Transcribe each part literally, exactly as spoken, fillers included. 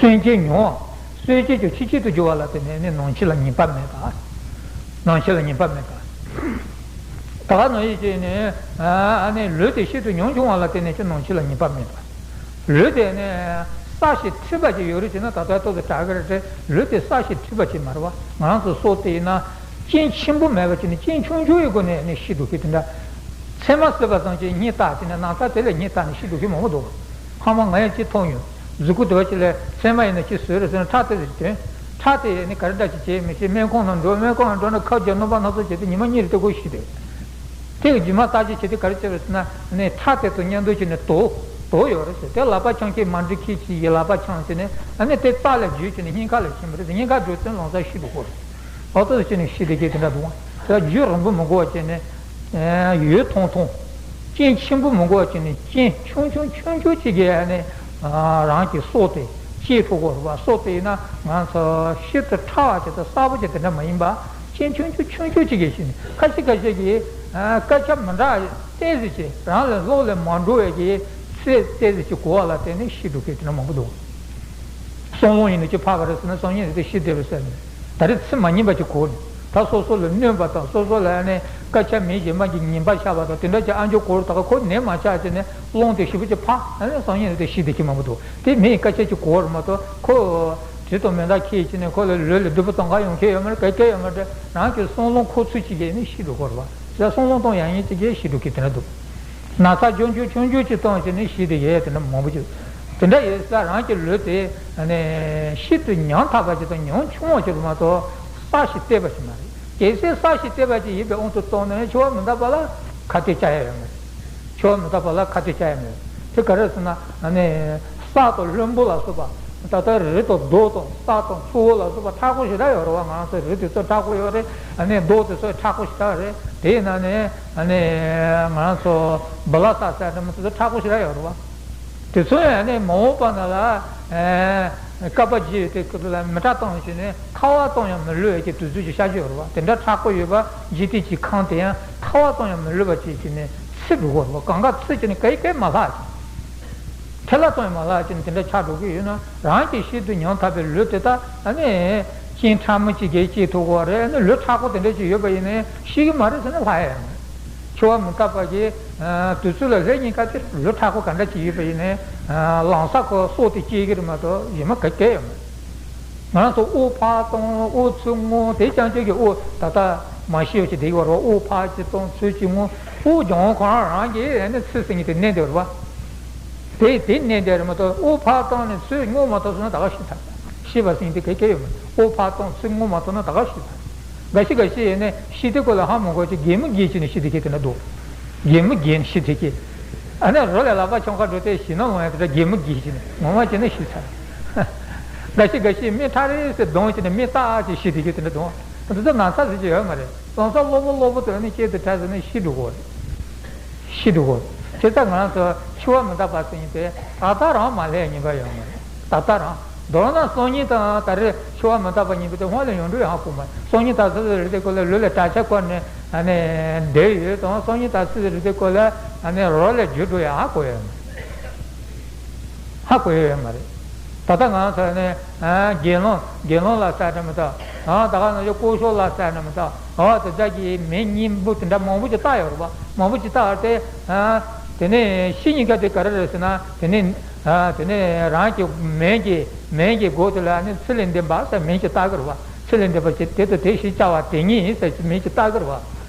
སེམས་ཅན་མྱོང་བ། སེམས་ཅན་གྱི་ཆོས་ཅན་དུ་གྱུར་པ་ལ་བརྟེན་ནས་ནི་སྣང་མཆེད་ལ་ངེས་པ་མེད་པ། སྣང་མཆེད་ལ་ངེས་པ་མེད་པ། ད་ག་ནང་བཞིན་བྱས་ནས་ཨ་ནི་ལུས་དེ་ཤིན་ཏུ་ཉམ་ཆུང་བ་ལ་བརྟེན་ནས་ཀྱང་སྣང་མཆེད་ལ་ངེས་པ་མེད་པ། ལུས་དེ་ནི་སྲ་ཞིང་མཁྲེགས་པ་ཅིག་ཡོད་རེད་ཅེ་ན་ད་ལྟ་ཏོག་ཙམ་དྲག་གི་རེད་དེ། ལུས་དེ་སྲ་ཞིང་མཁྲེགས་པ་ཅིག་མ་རེད་བ། ང་རང་ཚོ་སྲོག་དེ་ཡིན་ན་སྐྱེན་ཆེན་པོ་མེད་པ་ཅིག་ནི་སྐྱེན་ཆུང་ཆུང་ཡི་སྒོ་ནས་ནི་ཤི་འགྲོ་མཁན་དེ་འདྲ། ཚེར་མ་ཟོས་པ་ཙམ་གྱིས་སྙིང་འདར་ཅེ་ན་ན་ཚ་དེ་ལས་སྙིང་འདར་ནས་ཤི་འགྲོ་མཁན་མང་པོ་འདུག། ཕ་མ་ང་ཡང་ཅིག་མཐོང་ཡོད། གཟུགས་པོ་དེ་བ་ཅིག་ལ་ཚེར་མ་ཡིན་ན་ཅིག་ཟོས་རེད་ཟེར་ན་ཁྲག་དེ་ཟེར་དོན། ཁྲག་དེ་ནི་ག་རེ་འདྲ་ཅིག་བྱེད་མི་ཤེས། སྨན་ཁང་ནང་འགྲོ། སྨན་ཁང་ནང་འགྲོ་ན་ཁབ་རྒྱག་སྣུམ་པ་སྣ་ཚོགས་བྱས་ཏེ་ཉི་མ་གཉིས་རེ་དེ་ཁོ་ཤི་དེ། དེ་གི་རྗེས་མ་བརྟག་དཔྱད་བྱེད་དུས་ག་རེ་བྱས་པ་ཟེར་ན་ནི་ཁྲག་དེ་ཚོ་མཉམ་དུ་བྱས་ནས་དུག་དུག་ཡོད་རེད་ཟེར། དེ་ལག་པ་འཆང་མཁན་མ་འགྲིག་མཁན་ཅིག་གིས་ལག་པ་འཆང་བྱས་ནས་ཨ་ནི་དེ་རྩ་ལ་འཇུས་བྱས་ནས་སྙིང་ཁ་ལ་ཕྱིན་པ་རེད་ཟེར། སྙིང་ཁ་འགྲོ་ཚུན་ལམ་སང་ཤི་འགྲོ་གི་རེད། ཨོ་ཏོ་བྱས་ནས་ཤི་བསྡད་མཁན་དེ་འདྲ་འདུག། དེ་ལ་རྒྱུན་རིང་པོ་མི་དགོས་པ་བྱས་ནས་ཡུན་ཐུང་ཐུང་། རྐྱེན་ཆེན་པོ་མི་དགོས་པ་བྱས་ནས་རྐྱེན་ཆུང་ཆུང་ཆུང་ཆུང་ཅིག་གིས་ཨ་ནི་རང་གི་སྲོག་དེ་བཅད་ཐུབ་ཀྱི་རེད་བ། སྲོག་དེ་ཡིན་ན་ང་ཚོ་ཤིན་ཏུ་ཕྲ་བ་ཅིག་དང་གསལ་པོ་ཅིག་དེ་འདྲ་མ་ཡིན་པ། རྐྱེན་ཆུང་ཆུང་ཆུང་ཆུང་ཅིག་གིས་ཤི་ནས། ཁ་ཤས་ཁ་ཤས་ཀྱིས་ཨ་སྐད་ཆ་མི་འདྲ་ཏོག་ཙམ་ཅིག་རང་ལ་བློ་ལ་མ་འགྲོ་བའི་གི་ཚིག་ཏོག་ཙམ་ཅིག་གོ་བ་ལ་བརྟེན་ནས་ཤི་འགྲོ་མཁན་དེ་འདྲ་མང་པོ་འདུག། སྲང་ལམ་ཡིན་ན་ཅིག་ཕར་བ་རེད་ཟེར་ན་སང་ཉིན་རེ་དེ་ཤི་བསྡད་པ་ཟེར་ནས། ད་རེས་ཚིག་མ་ཉན་པ་ཅིག་གོ་ནས། ད་སོ་སོ་ལ་གནོད་པ་དང་སོ་སོ་ལ་ཨ་ནི་སྐད་ཆ་མི་གཞན་པ་གིས་ཉེས་པ་བཞག་པ་དང་དེ་འདྲ་ཅིག་ཨ་འཇོག་གོ་རུ། ད་ག་ཁོ་ནད་མ་ཆགས་བྱས་ནས་སློང་དེ་ཞེ་པོ་ཅིག་ཕར་ཨ་ནི་སང་ཉིན་རེ་དེ་ཤི་བསྡད་མཁན་མང་པོ་འདུག། དེ་མི་ཡི་སྐད་ཆ་ཅིག་གོ་རུ་མ་གཏོགས་ཁོ་དྲི་དང་མེ་མདའ་འཁྱེར་བྱས་ནས་ཁོ་ལ་ལུས་ལ་སྡུག་པོ་གཏོང་ག་ཡོང་མཁན་ཡོད་མ་རེད། ག་གེ་ཡོད་མ་རེད། རང་གི་སྲང་ལམ་ཁོ་ཚོས་ཅིག་གིས་ནི་ཤི་འགྲོ་གི་རེད་བ། ཟེར་སྲང་ལམ་གཏོང་ཡག་ཉེན་ཅིག་གིས་ཤི་འགྲོ་མཁན་དེ་འདྲ་འདུག། ན་ཚ་ཆུང་ཆུང་ཆུང་ཆུང་ཅིག་བཏང་བྱས་ནས་ཤི་བསྡད་ཡས་དེ་འདྲ་མང་པོ་ཅིག། དེ་འདྲ་ཡོད་ས་རང་གི་ལུས་དེ་ཨ་ནི་ཤིན་ཏུ་ཉམ་ཐག་པ་ཅིག་དང་ཉམ་ཆུང་བ་ཅིག་རེད་མ་གཏོགས་སྲ་ཞིང་བརྟན་པ་ཞིག་མ་རེད། གལ་སྲིད་སྲ་ཞིང་བརྟན་པ་ཅིག་ཡིན་པའི་དབང་དུ་བཏང་ན་འཆི་བ་མི་རྟག་པ་ལ་ཁ་གཏད་བཅག་ཡས་ཡོད་མ་རེད། འཆི་བ་མི་རྟག་པ་ལ་ཁ་གཏད་བཅག་ཡས་མེད། དེ་ག་རེ་ཟེར་ན་ཨ་ནི་གསེར་དང་ལྷུན་པོ་ལ་སོགས་པ། ད་ལྟ་རི་དང་རྡོ་དང་གསེར་དང་མཚོ་ལ་སོགས་པ་མཁྲེགས་པོ་ཞེ་དྲག་ཡོད་རེད་བ། ང་རང་ཚོ་རི་དེ་ཚོ་མཁྲེགས་པོ་ཡོད་རེད། ཨ་ནི་རྡོ་དེ་ཚོ་མཁྲེགས་པོ་ཞེ་དྲག་རེད། དེ་ཡིན་ན་ནི་ཨ་ནི་ང་རང་ཚོ་སྦི་ལ་ས་ཟེར་དེ་མོ་དེ་ཚོ་མཁྲེགས་པོ་ཞེ་དྲག་ཡོད་རེད་བ། དེ་ཚོ་ཡང་ནི་མ་འོངས་པ་ན་ལ་ཨེ་བསྐལ་པ་བརྒྱའི་དེ་ལ་མེ་སྲེག་བཏང་བྱས་ནས་ཁ་བ་བཏང་ཡང་མི་ལུས་ཀྱི་དུས་ཚོད་ཅིག་ཤར་གྱི་ཡོད་རེད་བ། དེ་འདྲ་མཁྲེགས་པོ་ཡོད་པ་འཇིག་རྟེན་གྱི་ཁམས་དེ་ཡང་ཁ་བ་བཏང་ཡང་མི་ལུས་པ་ཅིག་བྱས་ནས་ཚིག་འགྲོ་གི་རེད་བ། གང་ག་ཚིག་བྱས་ནས་ག་ཡི་ག་ཡི་མ་ལྷག་ཅིག། ཐལ་བ་བཏང་ཡང་མ་ལྷག་ཅིག་ནས་དེ་འདྲ་ཆགས་འགྲོ་གི་ཡོད་ན། རང་གི་ཤིན་ཏུ་ཉམ་ཐག་པའི་ལུས་དེ་དག་ཨ་ནི་རྐྱེན་ཕྲ་མོ་གཅིག་གིས་བཅད་ཐུབ་ཀྱི་རེད། ཨ་ནི་ལུས་མཁྲེགས་པོ་དེ་འདྲ་ཅིག་ཡོད་པ་ཡིན་ན་ཤི་གི་མ་རེད་ཟེར་ན་ལྷག་ཡ་ཡོད་མ་རེད། འཆི་བ་མི་རྟག་པ་གི་ཨ་དུས་ཚོད་ལ་སླེབས་ཉེན་ཁ་དེ་ལུས་མཁྲེགས་པོ་ག་འདྲ་ཅིག་ཡོད་པ་ཡིན་ན་ཨ་ལམ་སང་ཁོ་སྲོག་དེ་སྐྱེལ་གི་རེད་མ་གཏོགས་གཞན་མ་ག་གེ་ཡོད་མ་རེད། ང་རང་ཚོ་དབུགས་ཕར་གཏོང་དབུགས་ཚུར་བསྔོག་དེ་རྐྱང་རྐྱང་གི་དབུགས་ད་ལྟ་མ་ཤི་བ་ཅིག་བསྡད་ཡོད་རེད་བ། དབུགས་ཕར་གཅིག་གཏོང་ཚུར་གཅིག་བསྔོག་དབུགས་རྒྱང་ཁོ་རང་རང་གིས་ཨ་ནི་ཚུར་ཟིན་གྱི་དེ་མནན་བསྡད་ཡོད་རེད་བ། དེ་དེ་མནན་བསྡད་རེད་མ་གཏོགས་དབུགས་ཕར་བཏང་ནས་ཚུར་བསྔོག་མ་ཐུབ་སོང་ན་ད་ག་ཤི་ཚར། ཤི་བ་ཟིན་དེ་ག་གེ་ཡོད་མ་རེད། དབུགས་ཕར་བཏང་ཚུར་བསྔོག་མ་ཐུབ་ན་ད་ག་ཤི་ཚར། འགའ་ཞིག་འགའ་ཞིག་ཡིན་ནས་ཤི་དེ་ཁོ་ལ་ཧ་མ་གོ་ཅིག་གད་མོ་བགད་བྱས་ནས་ཤི་དེ་ཁྱེད་དེ་འདྲ་འདུག། གད་མོ་བགད་ནས་ཤི་དེ་ཁྱེད། ཨ་ནི་རོ་ལས་ལག་པ་འཆང་ག་འགྲོ་དེ་ཤི་ན་ལོང་ཡ་དེ་འདྲ་གད་མོ་བགད་བྱས་ནས་ངོ་མ་བྱས་ནས་ཤི་ཚར། འགའ་ཞིག་འགའ་ཞིག་མི་ཐག་རིང་སེ་གདོང་བྱས་ནས་མི་ཏག་ཅིག་ཤི་དེ་ཁྱེད་དེ་འདྲ་འདུག། འདི་ཚོ་ན་ཚ་ཟེར་གྱི་ཡོད་མ་རེད། ལམ་སང་གློ་བུར་གློ་བུར་དུ་ནི་སྐྱེས་དེ་འཕྲལ་ཟེར་ནས་ཤི་འགྲོ་གི་རེད། ཤི་འགྲོ་གི་རེད། བྱས་ཙང་ང་རང་ཚོ་འཆི་བ་མི་རྟག་པ་ཟེར་མཁན་དེ་ད་ལྟ་རང་མ་སླེབས་ཉེན་ཁ་ཡོད་མ་རེད། ད་ལྟ་རང་། མདོར་ན་སང་ཉིན་དང་ད་རེས་འཆི་བ་མི་རྟག་པ་གཉིས་པོ་དེ་སྔོན་ལ་ཡོང་འགྲོ་ཡང་ཧ་གོ་མ་རེད། སང་ཉིན་ད་སོ་སོ་རེ་དེ་ཁོ་ལ་ལུས་ལ་གྲྭ་ཆས་བསྐོར་ནས་ཨ་ནི་བསྡད་ཡོད་དང་། སང་ཉིན་ད་སོ་སོ་རེ་དེ་ཁོ་ལ་ཨ་ནི་རོ་ལས་འགྱུར་འགྲོ་ཡང་ཧ་གོ་ཡོད་མ་རེད། ཧ་གོ་ཡོད་ཡོད་མ་རེད། ད་ལྟ་ང་ཚོ་ནི་ཨ་དགེ་སློང་དགེ་སློང་ལ་ཟེར་འདྲ་མི་འདུག། ཨ་ད་ག་ནང་བཞིན་སྐུ་ཞབས་ལ་ཟེར་འདྲ་མི་འདུག། ཨ་དེ་འདྲ་གི་མིང་སྙན་པོ་དེ་འདྲ་མང་པོ་ཅིག་བཏགས་ཡོད་རེད་པ། མང་པོ་ཅིག་བཏགས་ཡོད་རེད་དེ། ཨ་དེ་ནས་ཤི་ཉེན་ཁ་དེ་ག་རེ་རེད་ཟེར་ན། དེ་ནས་ཨ་དེ་ནས་རང་གི་མིང་གི་མིང་གི་མགོ་དེ་ལ་ནི་ཚེ་ལས་འདས་པ་ཟེར་མིང་ཅིག་བཏགས་ཀྱི་རེད་པ། ཚེ་ལས་འདས་པ་ཅིག་དེ་དང་དེ་ཞེས་བྱ་བ་དེ་ཉིད་ཟེར་གྱི་མིང་ཅིག་བཏགས་ཀྱི་རེད་པ།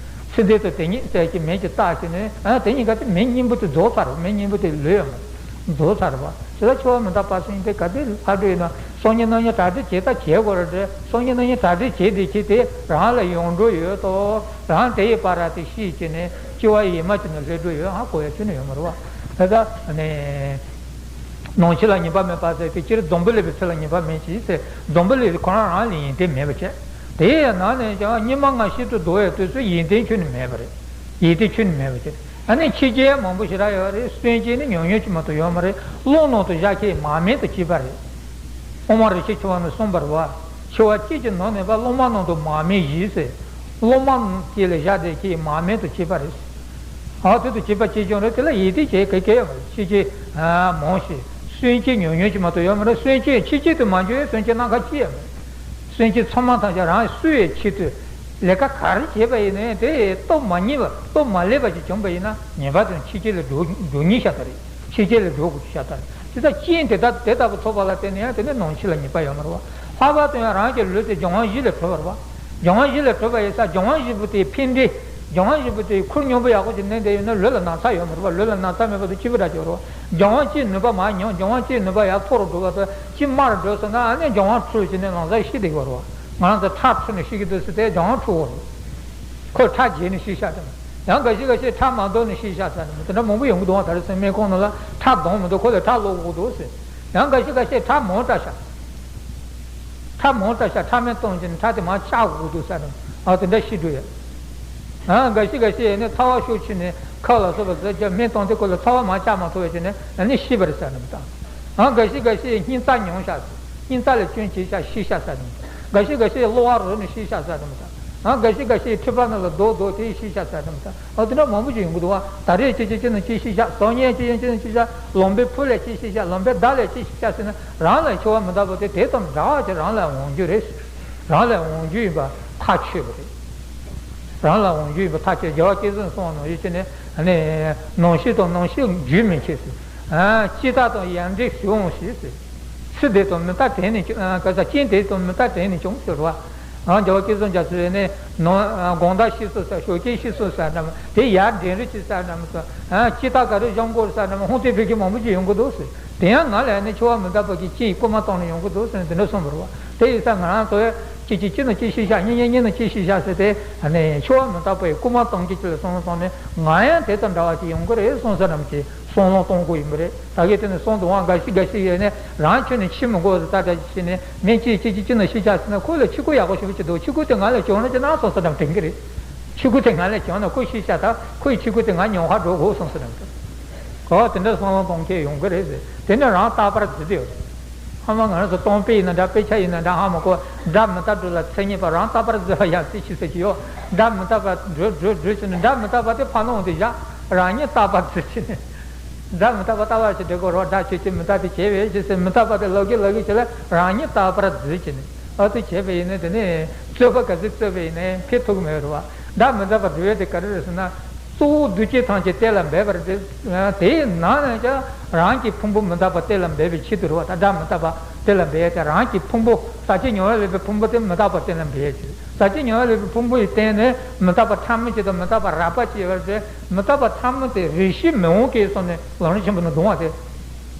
ཚེ་འདས་དང་དེ་ཉིད་ཟེར་གྱི་མིང་ཅིག་བཏགས་བྱས་ནས། ཨ་དེ་ཉིན་ག་དེ་མིང་སྙན་པོ་དེ་རྫོགས་ཚར་བ། མིང་སྙན་པོ་དེ་ལོས་ཡོང་བ་རྫོགས་ཚར་བ། དེ་ལ་འཆི་བ་མི་རྟག་པ་ཟེར་མཁན་དེ་ག་དེ་ལྷག་འགྲོ་ཡིན་ན། སང་ཉིན་གནངས་ཉིན་གྲ་སྒྲིག་བྱེད་ད་བྱེད་དགོས་རེད་དེ། སང་ཉིན་གནངས་ཉིན་གྲ་སྒྲིག་བྱེད་དེ་ཁྱེད་དེ་རང་ལ་ཡོང་འགྲོ་ཡོད་དོ། རང་དེ་ཡི་བར་དེ་ཤི་བྱས་ནས་འཆི་བ་ཡིད་མ་ཆེས་ནས་སླེབས་འགྲོ་ཡོད། ཧ་གོ་ཡ་ཁྱོན་ནས་ཡོད་མ་རེད་པ། དེ་ད་ནས། སྣང་མཆེད་ལ་ངེས་པ་མེད་པ་ཟེར་དེ་སྤྱིར་སྡོང་པོ་ལེགས་པའི་ཚེ་ལ་ངེས་པ་མེད་ཅེས་ཟེར། སྡོང་པོ་ལེགས་ཁོ་རང་རང་ལ་ཡོན་ཏན་མེད་པ་བྱས། དེ་ཡི་ནང་ནས་ཀྱང་སྙིགས་མ་ལྔ་ཤིན་ཏུ་བདོ་བའི་དུས་སུ་ཡོན་ཏན་ཁྱོན་ནས་མེད་པ་རེད། ཡོན་ཏན་ཁྱོན་ནས་མེད་པ་བྱས། ཨ་ནི་ཕྱི་རྐྱེན་མང་པོ་ཞེ་དྲག་ཡོད་རེད། སེམས་ཅན་ནི་ཉུང་ཉུང་ཅིག་མ་གཏོགས་ཡོད་མ་རེད། རླུང་ནང་དུ་བཞག་མཁན་མར་མེ་དང་བཅས་པ་རེད། དབུ་མ་རིན་ཆེན་ཆེ་བ་ནས་གསུངས་པ་རེད་པ། འཆི་བ་གཅིག་གི་ནང་ནས་པ་རླུང་མ་ནང་དུ་མར་མེ་བཞིན་ཟེར། རླུང་མ་དཀྱིལ་ལ་བཞག་བསྡད་མཁན་མར་མེ་དང་བཅས་པ་རེད། ཨ་དེ་དང་བཅས་པ་ཅིག་ཀྱང་རེད། དེ་ལ་ཡོན་ཏན་ཅིག་ག་གེ་ཡོད་མ་རེད། ཕྱི་རྐྱེན་མང་ཞིང་ སེམས་ཅན་ཉུང་ཉུང་ཅིག་མ་གཏོགས་ཡོད་མ་རེད། སེམས་ཅན་ཕྱི་རྒྱལ་དུ་མ་འཇུག་པའི་སེམས་ཅན་སྣ་ཁ་ཅི་ཡང་མེད། སེམས་ཅན་ཚང་མ་ཐམས་ཅད་རང་གསོ་བའི་ཆེད་དུ་ལས་ཀ་ག་རེ་བྱས་པ་ཡིན་ནའི་དེ་སྟོབས་མ་རྙེད་པ། སྟོབས་མ་ལེགས་པ་ཅིག་བྱུང་པ་ཡིན་ན་ངེས་པར་དུ་ཕྱི་རྒྱལ་ལ་འགྲོ་འགྲོ་ཉེན་ཤ་སྟག་རེད། ཕྱི་རྒྱལ་ལ་འགྲོ་དགོས་ཤ་སྟག་རེད། དེ་ལྟར་རྐྱེན་དེ་དག་དེ་ལྟ་བུ་ཐོབ་པ་ལ་བརྟེན་ནས་ཡང་དེ་ནི་ནང་ཕྱི་ལ་ཉེས་པ་ཡོད་མ་རེད་བ། ལྷག་པར་དུ་ཡང་རང་གི་ལུས་དེ་སྦྱང་བ་བཞི་ལས་གྲུབ་པ་རེད་བ། སྦྱང་བ་བཞི་ལས་གྲུབ་པ་ཡིན་ཙང་སྦྱང་བ་བཞི་པོ་དེའི་ཕན་བདེ། སྦྱང་བ་བཞི་པོ་དེའི་ཁུར་སྙོམས་པོ་ཡག་པོ་ཅིག་གནས་བསྡད་ཡོད་ན་ལུས་ལ་ན་ཚ་ཡོད་མ་རེད་བ། ལུས་ལ་ན་ཚ་མེད་པ་དང་སྐྱིད་པོ་འདྲ་ཅིག་ཡོད་རེད་བ། སྦྱང་བ་གཅིག་ནུས་པ་མར་ཉམས། སྦྱང་བ་གཅིག་ནུས་པ་ཡར་མཐོ་རུ་འགྲོ་བ་དང་གཅིག་དམའ་རུ་འགྲོ་སོང་ན་ཨ་ནི་སྦྱང་བ་འཁྲུལ་བྱས་ནས་ལམ་སང་ཤི་བསྡད་ཀྱི་ཡོད་རེད་བ། ང་རང་ཚོ་ཁྲག་འཁྲུ་ནས་ཤི་གི་འདུག་ཟེར་ཏེ་སྦྱང་བ་འཁྲུལ་ཡོད་རེད། ཁོས་ཁྲག་རྗེས་ནས་ཤི་ཤག་དེ་མོ། ཡང་འགའ་ཤས་འགའ་ཤས་ཁྲག་མ་བཏོན་ནས་ཤི་ཤག་ཟེར་ནས་དེ་འདྲ་མང་པོ་ཡོང་གི་འདུག་བ། ད་རེས་སེམས་སྨན་ཁང་ནང་ལ་ཁྲག་གཏོང་མི་འདུག་ཁོ་ལ་ཁྲག་སློག་དགོས་འདུག་ཟེར། ཡང་འགའ་ཤས་འགའ་ཤས་ཁྲག་མང་དྲགས་ཤག་ཁྲག་མང་དྲགས་ཤག་ཁྲག་སྨན་བཏང་བྱས་ནས་ཁྲག་དེ་མར་བཅག་དགོས་འདུག་ཟེར་ནས་ཨ་དེ་འདྲ་ཤི་འགྲོ་ཡ། ཡང་འགའ་ཤས་འགའ་ཤས་ཡིན་ནས་ཚ་བ་ཤུགས་ཆེ་ནས་ཁབ་ལ་སོགས་པ་ཟ་རྒྱུ་སྨན་བཏང་དུས་ཁོ་ལ་ཚ་བ་མར་བཅག་མ་ཐུབ་པ་བྱས་ནས་ཨ་ནི་ཤི་བ་རེད་ཟེར་ནས་མི་དང་། ཡང་འགའ་ཤས་འགའ་ཤས་སྙིང་རྩ་ཉུང་ཤག་སྙིང་རྩ་ལས་སྐྱོན་བྱས་ཤག་ཤི་ཤག་ཟེར་ནས་མི་དང་། འགའ་ཤས་འགའ་ཤས་གློ་བ་རུལ་ནས་ཤི་ཤག་ཟེར་ནས་མི་དང་། ཡང་འགའ་ཤས་འགའ་ཤས་མཁྲིས་པ་ནང་ལ་རྡོ་རྡོ་དེ་ཤི་ཤག་ཟེར་ནས་མི་དང་། ཨ་དེ་འདྲ་མང་པོ་ཅིག་ཡོང་གི་འདུག་བ། ད་རེས་ཅི་ཅི་ཅི་ནས་ཅི་ཤི་ཤག་ཟ་ཉལ་ཅི་ཡིན་ཅི་ནས་ཅི་ཤག་ལོང་པའི་ཕུ་ལས་ཅི་ཤི་ཤག་ལོང་པའི་མདའ་ལས་ཅི་ཤི་ཤག་ཟེར་ན་རང་ལ་འཆི་བ་མི་རྟག་པ་དེ་དེ་དང་འདྲ་བ་ཅིག་རང་ལ་འོང་རྒྱུ་རེད། རང་ལ་འོང་རྒྱུ་ཡིན་པ་ཐག་ཆོད་པ་རེད། རང་ལ་འོང་རྒྱུ་ཡིན་པ་ཐག་ཆོད། རྒྱལ་བ་སྐལ་བཟང་གསུངས་པ་ནང་བཞིན་བྱས་ནས་ནང་ཤི་དང་ནང་ཤི་རྒྱུན་མི་འཆད་ཟེར། ཅི་ལྟར་དང་ཡར་འདྲེན་ཞིག་འོང་ཞེས་ཟེར། ཚེ་འདི་དང་མི་རྟག་དེང་ནས་བྱུང་། ག་ས་རྐྱེན་དེ་དང་མི་རྟག་དེང་ནས་བྱུང་ཟེར་བ། རྒྱལ་བ་སྐལ་བཟང་རྒྱ་མཚོ་ནས་ནང་དགོང་དག་ཤི་སོང་ཟེར། ཞོགས་ཀས་ཤི་སོང་ཟེར་འདྲ་མོ། དེ་ཡར་འདྲེན་རེ་ཅི་ཟེར་འདྲ་མོ་ཟེར། ཅི་ལྟར་ག་རེ་བཞག་དགོས་ཟེར་འདྲ་མོ་ཧོན་ཏེ་བོད་ཀྱི་མང་པོ་ཅིག་ཡོང་གི་འདུག་ཟེར། དེ་ཡང་ང་ལ་ནི་འཆི་བ་མི་རྟག་པ་གི་རྐྱེན་རྐུན་མ་བཏང་ནས་ཡོང་གི་འདུག་ཟེར་ནས་དེ་འདྲ་གསུངས་པ་རེད་བ། དེ་ཡིན་ཙང་ང་རང་ཚོ་གཅིག་གིས་གཅིག་ནང་གཅིག་ཤི་ཤག་གཉིས་གཉིས་གཉིས་ནང་གཅིག་ཤི་ཤག་ཟེར་ཏེ་ནི་འཆི་བ་མི་རྟག་པའི་རྐུན་མ་བཏང་གི་ཅི་ལ་སོང་སོང་ནས་ང་ཡང་དེ་དང་འདྲ་བ་ཅིག་ཡོང་གི་རེད་གསུངས་ས་རྣམས་ཀྱིས་བསམ་བློ་གཏོང་དགོས་ཡིན་པ་རེད། ད་གིན་དེ་ནས་གསུངས་འདུག་བ། འགའ་ཤས་འགའ་ཤས་ཡོད་ནས་རང་ཁྱོན་ནས་འཆི་མི་དགོས་ཟེར་ལྟ་ལྟ་ཅིག་བྱས་ནས་མི་གཅིག་གཅིག་གཅིག་གཅིག་ནང་ཤི་ཤག་ཟེར་ན་ཁོ་ལ་ཕྱུ་གུ་ཡག་པོ་ཞེ་པོ་ཅིག་འདུག་ཕྱུ་གུ་དེ་ང་ལ་བྱུང་ན་ཅི་ན་སོང་ས་དང་དྲན་གི་རེད། ཕྱུ་གུ་དེ་ང་ལ་བྱུང་ན་ཁོ་ཤི་ཤག་ད་ཁོའི་ཕྱུ་གུ་དེ་ང་ཉོ་ཁ་འགྲོ་དགོས་སོང་ཟེར་ནས་འདུག་གོ། དེ་འདྲ་བསམ་བློ་གཏོང་མཁན་ཡོང་གི་རེད་ཟེར། དེ་ནས་རང་རྟག་པར་བརྫི་དེ་ཡོད། ཧ་མ་ང་རང་ཚོ་གཏོང་དཔེ་ཡིན་ན་འདྲ། དཔེ་ཆ་ཡིན་ན་འདྲ། ཧ་མ་གོ། དགྲ་མི་རྟག་སྦྲུལ་ལ་མཚན་ཉིད་པ། རང་རྟག་པར་བརྫི་བ་ཡང་རྩེ་ཆེ་ཟེར་གྱི་ཡོད། དགྲ་མི་རྟག་པ་སྦྲུལ་སྦྲུལ་སྦྲུལ་ཟེར་ནས་དགྲ་མི་རྟག་པ་དེ་ཕར་ནང་དུ་བཞག་རང་ཉིད་རྟག་པར་བརྫི་བྱས་ནས། དགྲ་མི་རྟག་པ་རྟག་པར་ཞིག་འདྲི་དགོས་རོགས། དགྲ་ཆོས་ཅན་མི་རྟག་སྟེ་བྱས་པས་ཞེས་ཟེར། མི་རྟག་པ་དེ་ལོག་གི་ལོག་གི་བྱས་ལ་རང་ཉིད་རྟག་པར་བརྫི་བྱས་ནས། ཨ་དེ་བྱས་པ་ཡིན་ན་དེ་ནས་རྩོད་པ་ག་ཚོད་རྩོད་པ་ཡིན་ནའི་ཕན་ཐོགས་མེད་རེད་བ། དགྲ་མི་རྟག་པ་སྦྲུལ་བ་དེ་ག་རེ་རེད་ཟེར་ན། གཙོ་བོ་འདུ་བྱེད་ཐམས་ཅད་གཏན་ལ་འབེབས་པ་རེད་དེ། དེའི་ནང་ནས་ཀྱང་རང་གི་ཕུང་པོ་མི་རྟག་པ་གཏན་ལ་འབེབས་པའི་ཆེད་དུ་རེད་བ། ད་དགྲ་མི་རྟག་པ་གཏན་ལ་འབེབས་ཏེ་རང་གི་ཕུང་པོ་ཟག་བཅས་མྱོང་བ་ལས་པའི་ཕུང་པོ་དེ་མི་རྟག་པ་གཏན་ལ་འབེབས་ཡ་ཆེད། ཟག་བཅས་མྱོང་བ་ལས་པའི་ཕུང་པོ་ཡི་སྟེང་ནས་མི་རྟག་པ་ཕྲ་མོ་ཅིག་དང་མི་རྟག་པ་རགས་པ་ཅིག་ཡོད་པ་རེད་དེ། མི་རྟག་པ་ཕྲ་མོ་དེ་རེ་ཞིག་མི་འོང་གི་སོང་ནས་ལམ་རིམ་ཆེན་པོ་ནས་འདུང་བ་དེ།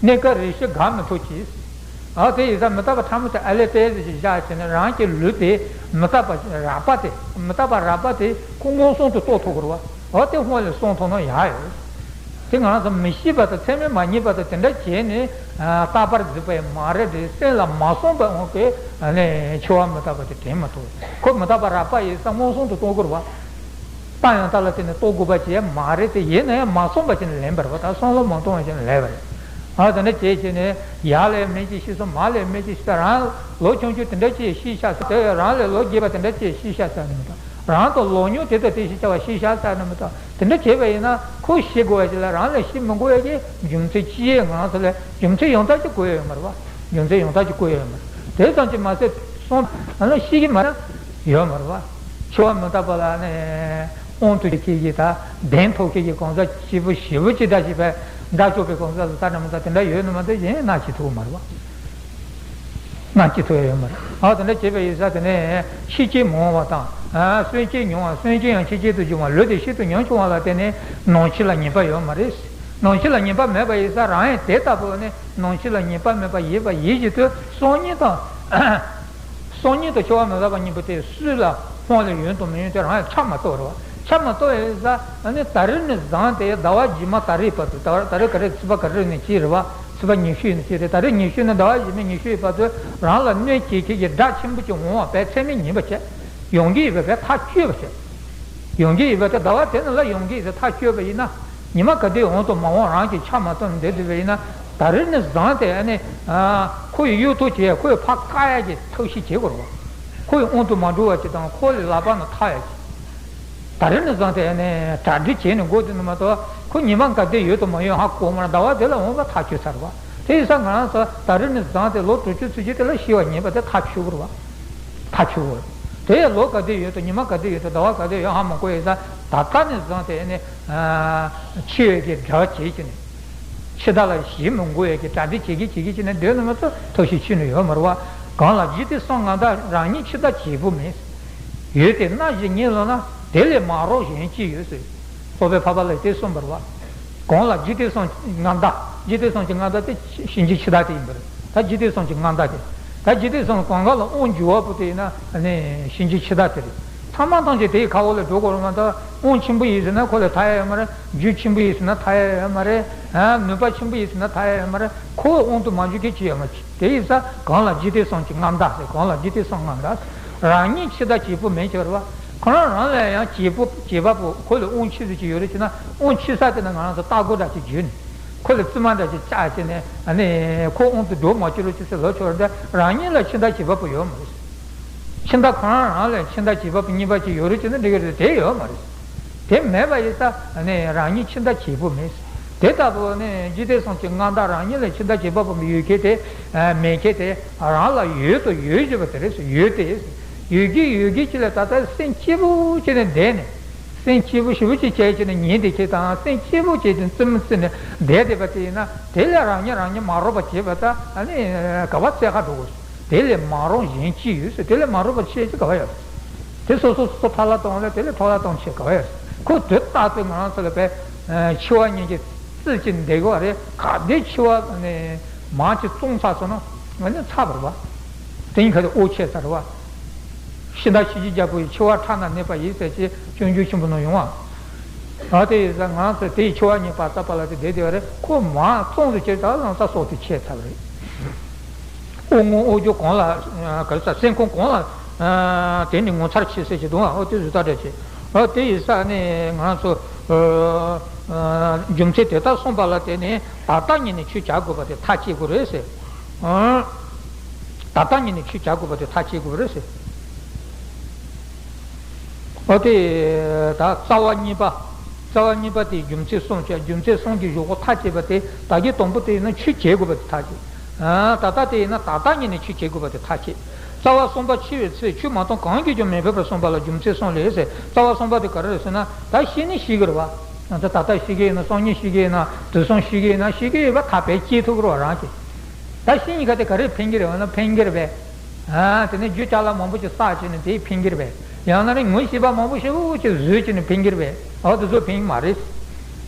གནས་སྐབས་རེ་ཞིག་འགག་མི་ཐུབ་ཅིང་། ཨ་དེ་ཡིན་ཙང་མི་རྟག་པ་ཕྲ་མོ་དེ་ཨ་ལས་ཏེ་ཞིག་བཞག་བྱས་ནས་རང་གི་ལུས་དེ་མི་རྟག་པ་རགས་པ་དེ། མི་རྟག་པ་རགས་པ་དེ་ཁོ་མངོན་སུམ་དུ་རྟོགས་ཐུབ་དགོས་རེད་བ། ཨ་དེ་སྔོན་ལ་སོང་ཐུབ་ན་ཡག་ཡོད། དེ་ང་རང་ཚོ་མི་ཤེས་པ་དང་ཚད་མས་མ་རྙེད་པ་དང་དེ་འདྲ་བྱས་ནས་རྟག་པར་བརྫིས་པ་ཡང་མ་རེད་དེ། སེམས་ལ་མ་སོང་བའི་དབང་གིས་ནི་འཆི་བ་མི་རྟག་པ་དེ་དྲན་མ་ཐུབ། ཁོ་མི་རྟག་པ་རགས་པ་ཡིན་ཙང་མངོན་སུམ་དུ་རྟོགས་དགོས་རེད་བ། རྟགས་ཡང་དག་ལ་བརྟེན་ནས་རྟོགས་དགོས་པ་ཅིག་མ་རེད་དེ། ཡིན་ན་ཡང་མ་སོང་བ་ཅིག་ནས་ལེན་པ་རེད་བ། ད་བསམ་བློ་མ་གཏོང་བ་ཅིག་ནས་ལེན་པ་རེད། ཨ་དེ་འདྲ་བྱས་བྱས་ནས་ཡར་ལ་མི་གཅིག་ཤི་སོང་། མར་ལ་མི་གཅིག་ཤི་སོང་། རང་ལོ་ཆུང་ཆུང་དེ་འདྲ་ཅིག་ཤི་ཤག་ཟེར། དེ་རང་ལས་ལོ་རྒས་པ་དེ་འདྲ་ཅིག་ཤི་ཤག་ཟེར་ནི་མི་འདུག་རང་དང་ལོ་ཉུང་དེ་དང་དེ་ཤི་ཤག་པ་ཤི་ཤག་ཟེར་ནི་མི་འདུག་དེ་འདྲ་བྱས་པ་ཡིན་ན་ཁོ་ཤི་དགོས་པ་ཞིག་ལ་རང་ལ་ཤི་མི་དགོས་ཡ་གི་རྒྱུ་མཚན་ཅི་ཡོད། ང་རང་ཚོ་ལ་རྒྱུ་མཚན་ཡང་དག་ཅིག་དགོས་ཡ་ཡོད་མ་རེད་བ། རྒྱུ་མཚན་ཡང་དག་ཅིག་དགོས་ཡ་ཡོད་མ་རེད། དེ་ཙམ་གྱིས་མ་ཟད་སོང་ཨ་ལ་ཤི་གི་མ་རེད། ཡོད་མ་རེད་བ། འཆི་བ་མི་རྟག་པ་ལ་ནི་དབང་དུ་བྱེད་ཀྱི་ད་གདེང་ཐོབ་ཀྱི་གོང་ས་ཆེན་པོ་ཞེ་པོ་ཅིག་འདྲ་ཞིག་པས་འདྲ་ཆོག་པའི་གོང་ས་ལ་ད་འདྲ་མི་ད་དེ་འདྲ་ཡོད་ནི་མ་གཏོགས་གཞན་སྣ་གཅིག་ཐུབ་མ་རེད་བ། སྣ་གཅིག་ཐུབ་ཡ་ཡོད་མ་རེད། ཨ་དེ་འདྲ་བྱས་པ་ཡིན་ཙང་དེ་ནས་ཤི་རྐྱེན་མི་འོང་བ་དང་། ཨ་གསོན་རྐྱེན་མྱོང་བ། གསོན་རྐྱེན་ཡང་ཤི་རྐྱེན་དུ་འབྱུང་བ། ལུས་དེ་ཤིན་ཏུ་ཉམ་ཆུང་བ་ལ་བརྟེན་ནས་ནང་ཤི་ལ་ཉེས་པ་ཡོད་མ་རེད། ནང་ཤི་ལ་ཉེས་པ་མེད་པ་ཡིན་ཙང་རང་ཡང་དེ་ལྟ་བུ་ནི་ནང་ཤི་ལ་ཉེས་པ་མེད་པ་ཡིན་པ་ཡིན་བཞིན་དུ་སང་ཉིན་དང་། སང་ཉིན་དང་འཆི་བ་མི་རྟག་པ་གཉིས་པོ་དེ་སུ་ལ་ཕོངས་ལ་ཡོད་དང་མི་ཡོད་དེ་རང་ཡང་ཆ་མ་གཏོགས་རེད་བ། ཆ་མ་གཏོགས་ཡིན་ཙང་ཨ་ནི་ད་རེས་ནས་བཟུང་སྟེ་ཟླ་བ་རྗེས་མ་ད་རེས་བར་དུ། ད་ད་རེས་ག་རེ་ཚེས་པ་ག་རེ་ནས་གཅིག་རེད་བ། ཚེས་པ་ཉི་ཤུ་ཡིན་ན་གཅིག་རེད། ད་རེས་ཉི་ཤུ་ནས་ཟླ་བ་རྗེས་མའི་ཉི་ཤུ་ཡི་བར་དུ་རང་ལ་གནོད་བྱེད་མཁན་གྱི་དགྲ་ཆེན་པོ་ཅིག་འོང་བ་བས་ཚད་མས་ཉེས་པ་བྱས། ཡོང་གི་ཡོད་པ་བས་ཐག་གཅོད་པ་བྱས། ཡོང་གི་ཡོད་པ་དེ་ཟླ་བ་དེ་ནང་ལ་ཡོང་གི་ཡོད་ཚེ་ཐག་གཅོད་པ་ཡིན་ན། ཉི་མ་ག་དུས་འོང་དང་མ་འོང་རང་གིས་ཆ་མ་གཏོགས་ནས་བསྡད་ཐུབ་པ་ཡིན་ན། ད་རེས་ནས་བཟུང་སྟེ་ཨ་ནི་ཁོ་ཡི་གཡུལ་ཐོག་བྱས། ཁོ་ཡི་ཕར་བཀག་ཡ་གི་ཐབས་ཤེས་བྱེད་དགོས་རེད་བ། ཁོ་ཡི་དབང་དུ་མ་འགྲོ་བ་ཅིག་དང་ཁོ་ལ་ལག་པ་ནས་ཐར་ཡ་ཅིག་ད་རེས་ནས་བཟུང་སྟེ་ཨ་ནི་གྲ་སྒྲིག་བྱས་ནས་འགོ་དེ་ནས་མ་གཏོགས་ཁོ་ཉི་མ་ག་དུས་ཡོད་དང་མ་ཡོད་ཧ་གོ་མ་རེད། ཟླ་བ་དེ་ལ་འོང་བ་ཐག་ཆོད་ཚར་བ། དེ་ཡིན་ཙང་ང་རང་ཚོ་ད་རེས་ནས་བཟུང་སྟེ་ལོ་དྲུག་ཅུ་ཚུན་ཆད་དེ་ལ་ཤི་བ་ཉེས་པ་དེ་ཐག་ཆོད་དགོས་རེད་བ། ཐག་ཆོད་དགོས་རེད། དེ་ཡང་ལོ་ག་དུས་ཡོད་དང་ཉི་མ་ག་དུས་ཡོད་དང་ཟླ་བ་ག་དུས་ཡོད་ཧ་མ་གོ་ཡིན་ཙང་ད་ལྟ་ནས་བཟུང་སྟེ་ནི་འཆི་བའི་གི་དགྲ་བྱེད་ཀྱི་ནི། འཆི་བདག་ལ་ཞེན་མི་དགོས་ཡས་ཀྱི་གྲ་སྒྲིག་བྱེད་ཀྱི་བྱེད་ཀྱི་བྱས་ནས་སྡོད་ནས་མ་གཏོགས་ཐབས་ཤེས་ཅི་ནས་ཡོད་མ་རེད་བ། གང་ལ་འཇིག་རྟེན་གསུམ་མངའ་བདག་རང་ཉིད་འཆི་བདག་བྱེད་པོ་མེད། ཡོད་དེ་སྣ་ཞིག་ཉིད་ལོ་ན་དེ་ལས་མ་རོགས་གཞན་ཅི་ཡོད་ཟེར། རྟོགས་པའི་འཕགས་པ་ལ་དེ་གསུངས་པ་རེད་བ། གང་ལ་འཇིག་རྟེན་གསུམ་གྱི་མངའ་བདག་འཇིག་རྟེན་གསུམ་གྱི་མངའ་བདག་དེ་གཤིན་རྗེ་འཆི་བདག་དེ་ཡིན་པ་རེད། ད་འཇིག་རྟེན་གསུམ་གྱི་མངའ་བདག་དེ། ད་འཇིག་རྟེན་གསུམ་གང་ག་ལ་དབང་བསྒྱུར་བ་པོ་དེ་ཡིན་ན་ནི་གཤིན་རྗེ་འཆི་བདག་དེ་རེད། ཚང་མ་ཐམས་ཅད་དེའི་ཁ་འོག་ལ་འགྲོ་དགོས་རེད་མ་གཏོགས་དབང་ཆེན་པོ་ཡིན་ཟེར་ན་ཁོ་ལ་ཐར་ཡ་ཡོད་མ་རེད། རྒྱུ་ཆེན་པོ་ཡིན་ཟེར་ན་ཐར་ཡ་ཡོད་མ་རེད། ཨ་ནུས་པ་ཆེན་པོ་ཡིན་ཟེར་ན་ཐར་ཡ་ཡོད་མ་རེད། ཁོའི་དབང་དུ་མ་འཇུག་མཁན་ཅི་ཡོད་མ་རེད། དེ་ཡིན་ཙང་གང་ལ་འཇིག་རྟེན་གསུམ་གྱི་མངའ་བདག་ཟེར། གང་ལ་འཇིག་རྟེན་གསུམ་མངའ་བདག་རང་ཉིད་འཆི་བདག་བྱེད་པོ་མེད་ཅེས་པ་རེད་བ། ཁོ་རང་རང་ལ་ཡང་བྱེད་པོ་བྱེད་པ་པོ་ཁོ་ལ་དབང་ཆེ་ཟེར་གྱི་ཡོད་རེད་ཅེ་ན་དབང་ཆེ་ས་དེ་ན་ང་རང་ཚོ་རྟ་མགོ་འདྲ་ཅིག་བརྒྱུས་ནས། ཁོ་ལ་བཙུན་མ་འདྲ་ཅིག་བཅག་བྱས་ནས་ཨ་ནི་ཁོ་དབང་དུ་འགྲོ་མ་བཅུག་རོགས་ཅེས་ཟེར་ལབ་ཆོག་རེད། རང་ཉིད་ལ་འཆི་བདག་བྱེད་པ་པོ་ཡོད་མ་རེད། འཆི་བདག་ཁོ་རང་རང་ལ་འཆི་བདག་བྱེད་པ་པོ་གཉིས་པ་ཅིག་ཡོད་རེད་ཅེ་ན་འགྲིག་གི་རེད། དེ་ཡོད་མ་རེད། དེ་མེད་པ་ཡིན་ཙང་ནི་རང་ཉིད་འཆི་བདག་བྱེད་པོ་མེད། དེ་ལྟ་བུ་ནི་འཇིག་རྟེན་གསུམ་གྱི་མངའ་བདག་རང་ཉིད་ལ་འཆི་བདག་བྱེད་པ་པོ་ཡོད་མཁན་དེ་མེད་མཁན་དེ་རང་ལ་ཡོད་དོ་ཡོད་བཞིན་པ་དེ་རེད། ཡོད་དེ། ཡོད་ཀྱི་ཡོད་ཀྱི་ཅི་ལ་ད་ལྟ་སེམས་སྐྱིད་པོ་བྱས་ནས་བསྡད་ནས། སེམས་སྐྱིད་པོ་ཞེ་པོ་ཅིག་བྱས་བྱས་ནས་ཉིན་དེ་ཁྱེད་དང་སེམས་སྐྱིད་པོ་བྱས་ཏེ་བཙུན་མོ་བཙུན་ནས་བསྡད་བསྡད་པ་དེ་ཡིན་ན་དེ་ལས་རང་ཉིད་རང་ཉིད་མ་རོགས་པ་བྱེད་པ་ད་ཨ་ནི་ག་བ་བཙལ་ཁ་འགྲོ་དགོས། དེ་ལས་མ་རོགས་གཞན་ཅི་ཡོད་ཟེར། དེ་ལས་མ་རོགས་པ་ཆེ་ཅི་ག་བ་ཡོད། དེ་སོ་སོ་སོ་སོ་ཕར་ལ་གཏོང་ལ་དེ་ལས་ཕྲོ་ལ་གཏོང་ཆེ་ག་བ་ཡོད། ཁོ་དེ་ལྟ་དུས་ང་རང་ཚོ་ལ་བས་འཆི་བ་ཉིད་ཀྱི་རྩིས་ཀྱི་འདེགས་བ་རེད། ག་དེ་འཆི་བ་ནི་མང་ཅི་བཙོང་ཚར་སོང་ན་ང་ནི་ཚར་བ་རེད་བ། དེ་ཉིད་ཁ་དེ་ཨོ་ཆད་ཚར་བ། ཤི་ད་ཤི་ཅི་རྒྱལ་པོ་ཡི་འཆི་བ་ཁྲག་ན་གནས་པ་ཡིན་ཟེར་ཅེས་སྤྱོད་འཇུག་ཆེན་པོ་ནང་ཡོང་བ། ཨ་དེ་ཡིན་ཙང་ང་ཚོ་དེའི་འཆི་བ་ཉིད་པ་ས་པ་ལ་དེ་བསྡད་དེ་བ་རེད། ཁོ་མ་བཙོང་དུ་ཁྱེར་ད་ལང་ཚ་སོགས་དེ་ཆད་ཚར་བ་རེད། དབུགས་ངོ་དབུགས་འགྱུ་གང་ལ་ག་ས་སེམས་ཁོང་གང་ལ་དེ་ནི་ངོ་མཚར་ཆེ་ཟེར་གྱི་འདུག་ཨ་དེ་བཟོ་ལྟ་འདྲ་ཆེ། ཨ་དེ་ཡིན་ཙང་ནི་ང་ཚོ་རྒྱུ་མཚན་དེ་ལྟར་གསུངས་པ་ལ་བརྟེན་ནས་ད་ལྟ་ཉིད་ནས་ཆོས་བྱ་དགོས་པ་དེ་ཐག་བཅད་དགོས་རེད་ཟེར། ད་ལྟ་ཉིད་ནས་ཆོས་བྱ་དགོས་པ་དེ་ཐག་བཅད་དགོས་པ་རེད་ཟེར། ཨོ་དེ་ད་རྩ་བ་གཉིས་པ། རྩ་བ་གཉིས་པ་དེ་རྒྱུ་མཚན་གསུམ་བྱས། རྒྱུ་མཚན་གསུམ་གྱི་གཞུག་གུ་ཐག་བཅད་པ་དེ་ད་གིན་དང་པོ་དེ་ཡིན་ན་ཆོས་བྱེད་དགོས་པ་དེ་ཐག་བཅད། ཨ་ད་ལྟ་དེ་ཡིན་ན་ད་ལྟ་ཉིད་ནས་ཆོས་བྱེད་དགོས་པ་དེ་ཐག་བཅད། རྩ་བ་གསུམ་པ་འཆི་བའི་ཚེ་ཆོས་མ་གཏོགས་གང་གིས་ཀྱང་མི་ཕོད་པར་གསུངས་པ་ལ་རྒྱུ་མཚན་གསུམ་ལས་ཟེར། རྩ་བ་གསུམ་པ་དེ་ག་རེ་རེད་ཟེར་ན་ད་ཤི་ནི་ཤི་གི་རེད་བ། ད་ལྟ་ཤི་གི་ཡིན་ན་སང་ཉིན་ཤི་གི་ཡིན་ན་དུས་གསུམ་ཤི་གི་ཡིན་ན་ཤི་གི་ཡོད་པ་ཐག་པས་བཅད་ཐུབ་ཀྱི་རེད་བ་རང་གིས། ད་ཤི་ཉིན་ཁ་དེ་ག་རེ་ཕན་གྱི་རེད་བ་ན་ཕན་གྱི་རེད་པས། ཨ་དེ་ནས་རྒྱུ་ཅ་ལག་མང་པོ་ཅིག་བསགས་བྱས་ནས་དེས་ཕན་གྱི་རེད་པས། ཡང་ན་རེ་ངོ་ཤེས་པ་མང་པོ་ཞེ་པོ་ཅིག་བཟོས་བྱས་ནས་ཕན་གྱི་རེད་པས། ཨ་དེ་ཚོ་ཕན་གྱི་མ་རེད།